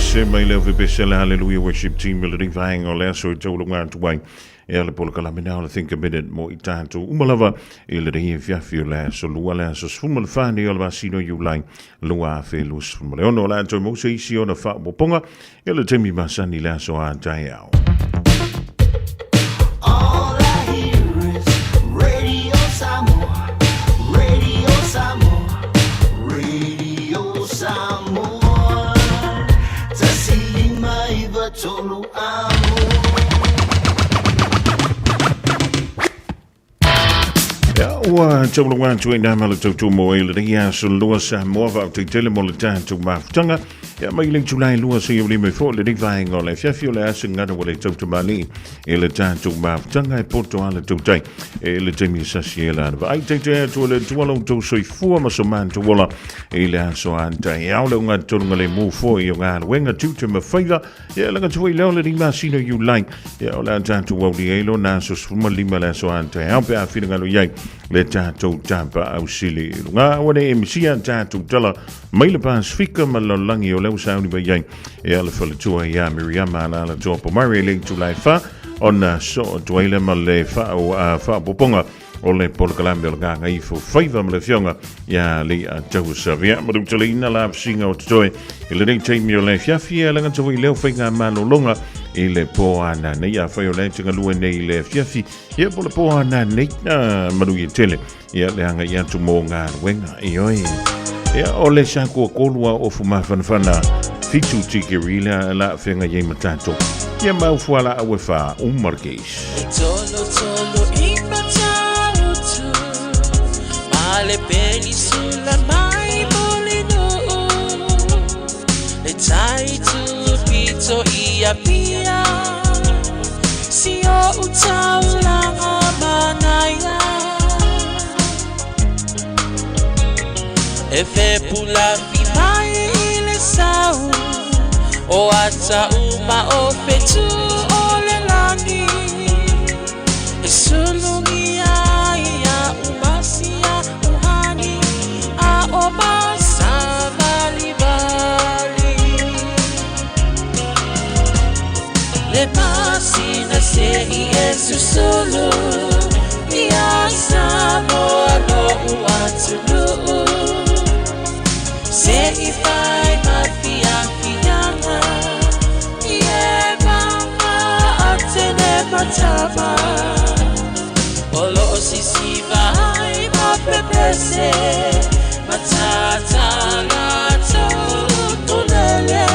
ese mai le pese le Hallelujah Worship Team le ring vaenga o le aso i taulunga atu ai. E ale polokalame na o le Think a Minute mo i tātou uma lava i le rehi fiafi o le aso lua le aso 14 o le masina o Iulai 2026. O le a toe mo se isi ona faaopoopoga i le taimi masani le aso a taeao. All I hear is Radio Samoa, Radio Samoa, Radio Samoa. 105 3 amo. Ia, ua taulunga atu ai nā ma le tautumo i le ringi aso lua Samoa wha te tele mo le tātou mafutanga. Ia mai le Julai lua se iuli me fo le ringi vaenga o le fiafi o le asa ngana o le tautumali i le tātou mafutanga e poto ala tautai e le taimi sasi e la ai te te atu le tuala o tau soifua ma so man tuola i le aso anta e au le unga tolunga le mu fo i o ngā wenga tute ma whaiva ia langa tuai leo le ringi masina Iulai ia o le tātou au li eilo nā so sfuma lima le aso anta e au pe a whina ngalo iai le tātou tapa au sili lunga ua ne MC a tātou tala mai le Pasifika ma lalagi o leo sauni mai ai e ala faletua ia Miriama ala ala toa po mari le tulai fa ona so tuaile ma le fa o a faapopoga o le polokalame o le gagaifo faiva ma le fioga ia le a tausavia ma lutaleina la fisinga o totoe i lenei taimi o le fiafi e laga tawai leo faiga malologa i le po ana nei a fai o le tagalua nei i le fiafi ia po le po ana nei malu i tele ia le anga i atu mō ngā ruenga i oi. Ia o le sa kua kolua o fumafanafana fitu tiki rila la whenga iei matato. Ia mau fuala awe wha umarkeis. Tolo tolo i matautu Ma le penisula mai molinuu Le tai pito i apia Si o utaulanga manaia E fe pula fi mai i le sau O ata uma o fetu o le lani E sulungi ai a umasia uhani A o masa vali vali Le masina se i e susulu Ia Samoa lo uatunuu Se i fai ma fia fianga I e manga a tene matama O lo o sisiva ai ma pepese Matata la tau tulele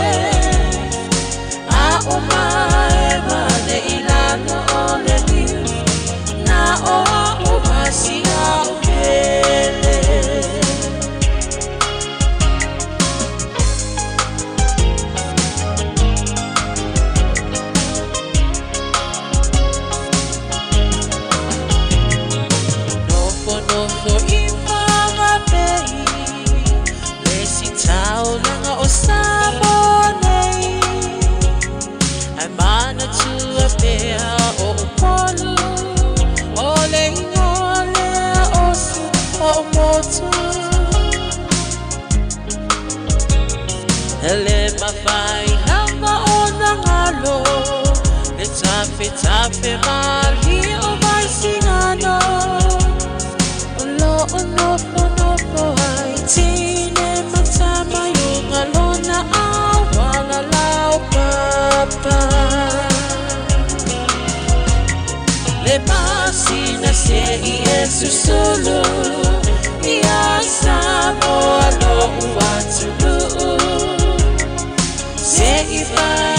A o mae mane i lalo o le liu Na o a o masia o pele. Nofo nofo i whangapei Le si taulanga o Samoa nei Ai mana tua pea o Upolu O le ingoa lea o si o motu Hele mawhai lava o nangalo Le tafe tafe mali o mai singano O lo o nofo nofo ai tine matama yunga lona awala lau papa Le masina se i e susulu Ia Samoa lo uatunuu Se i fai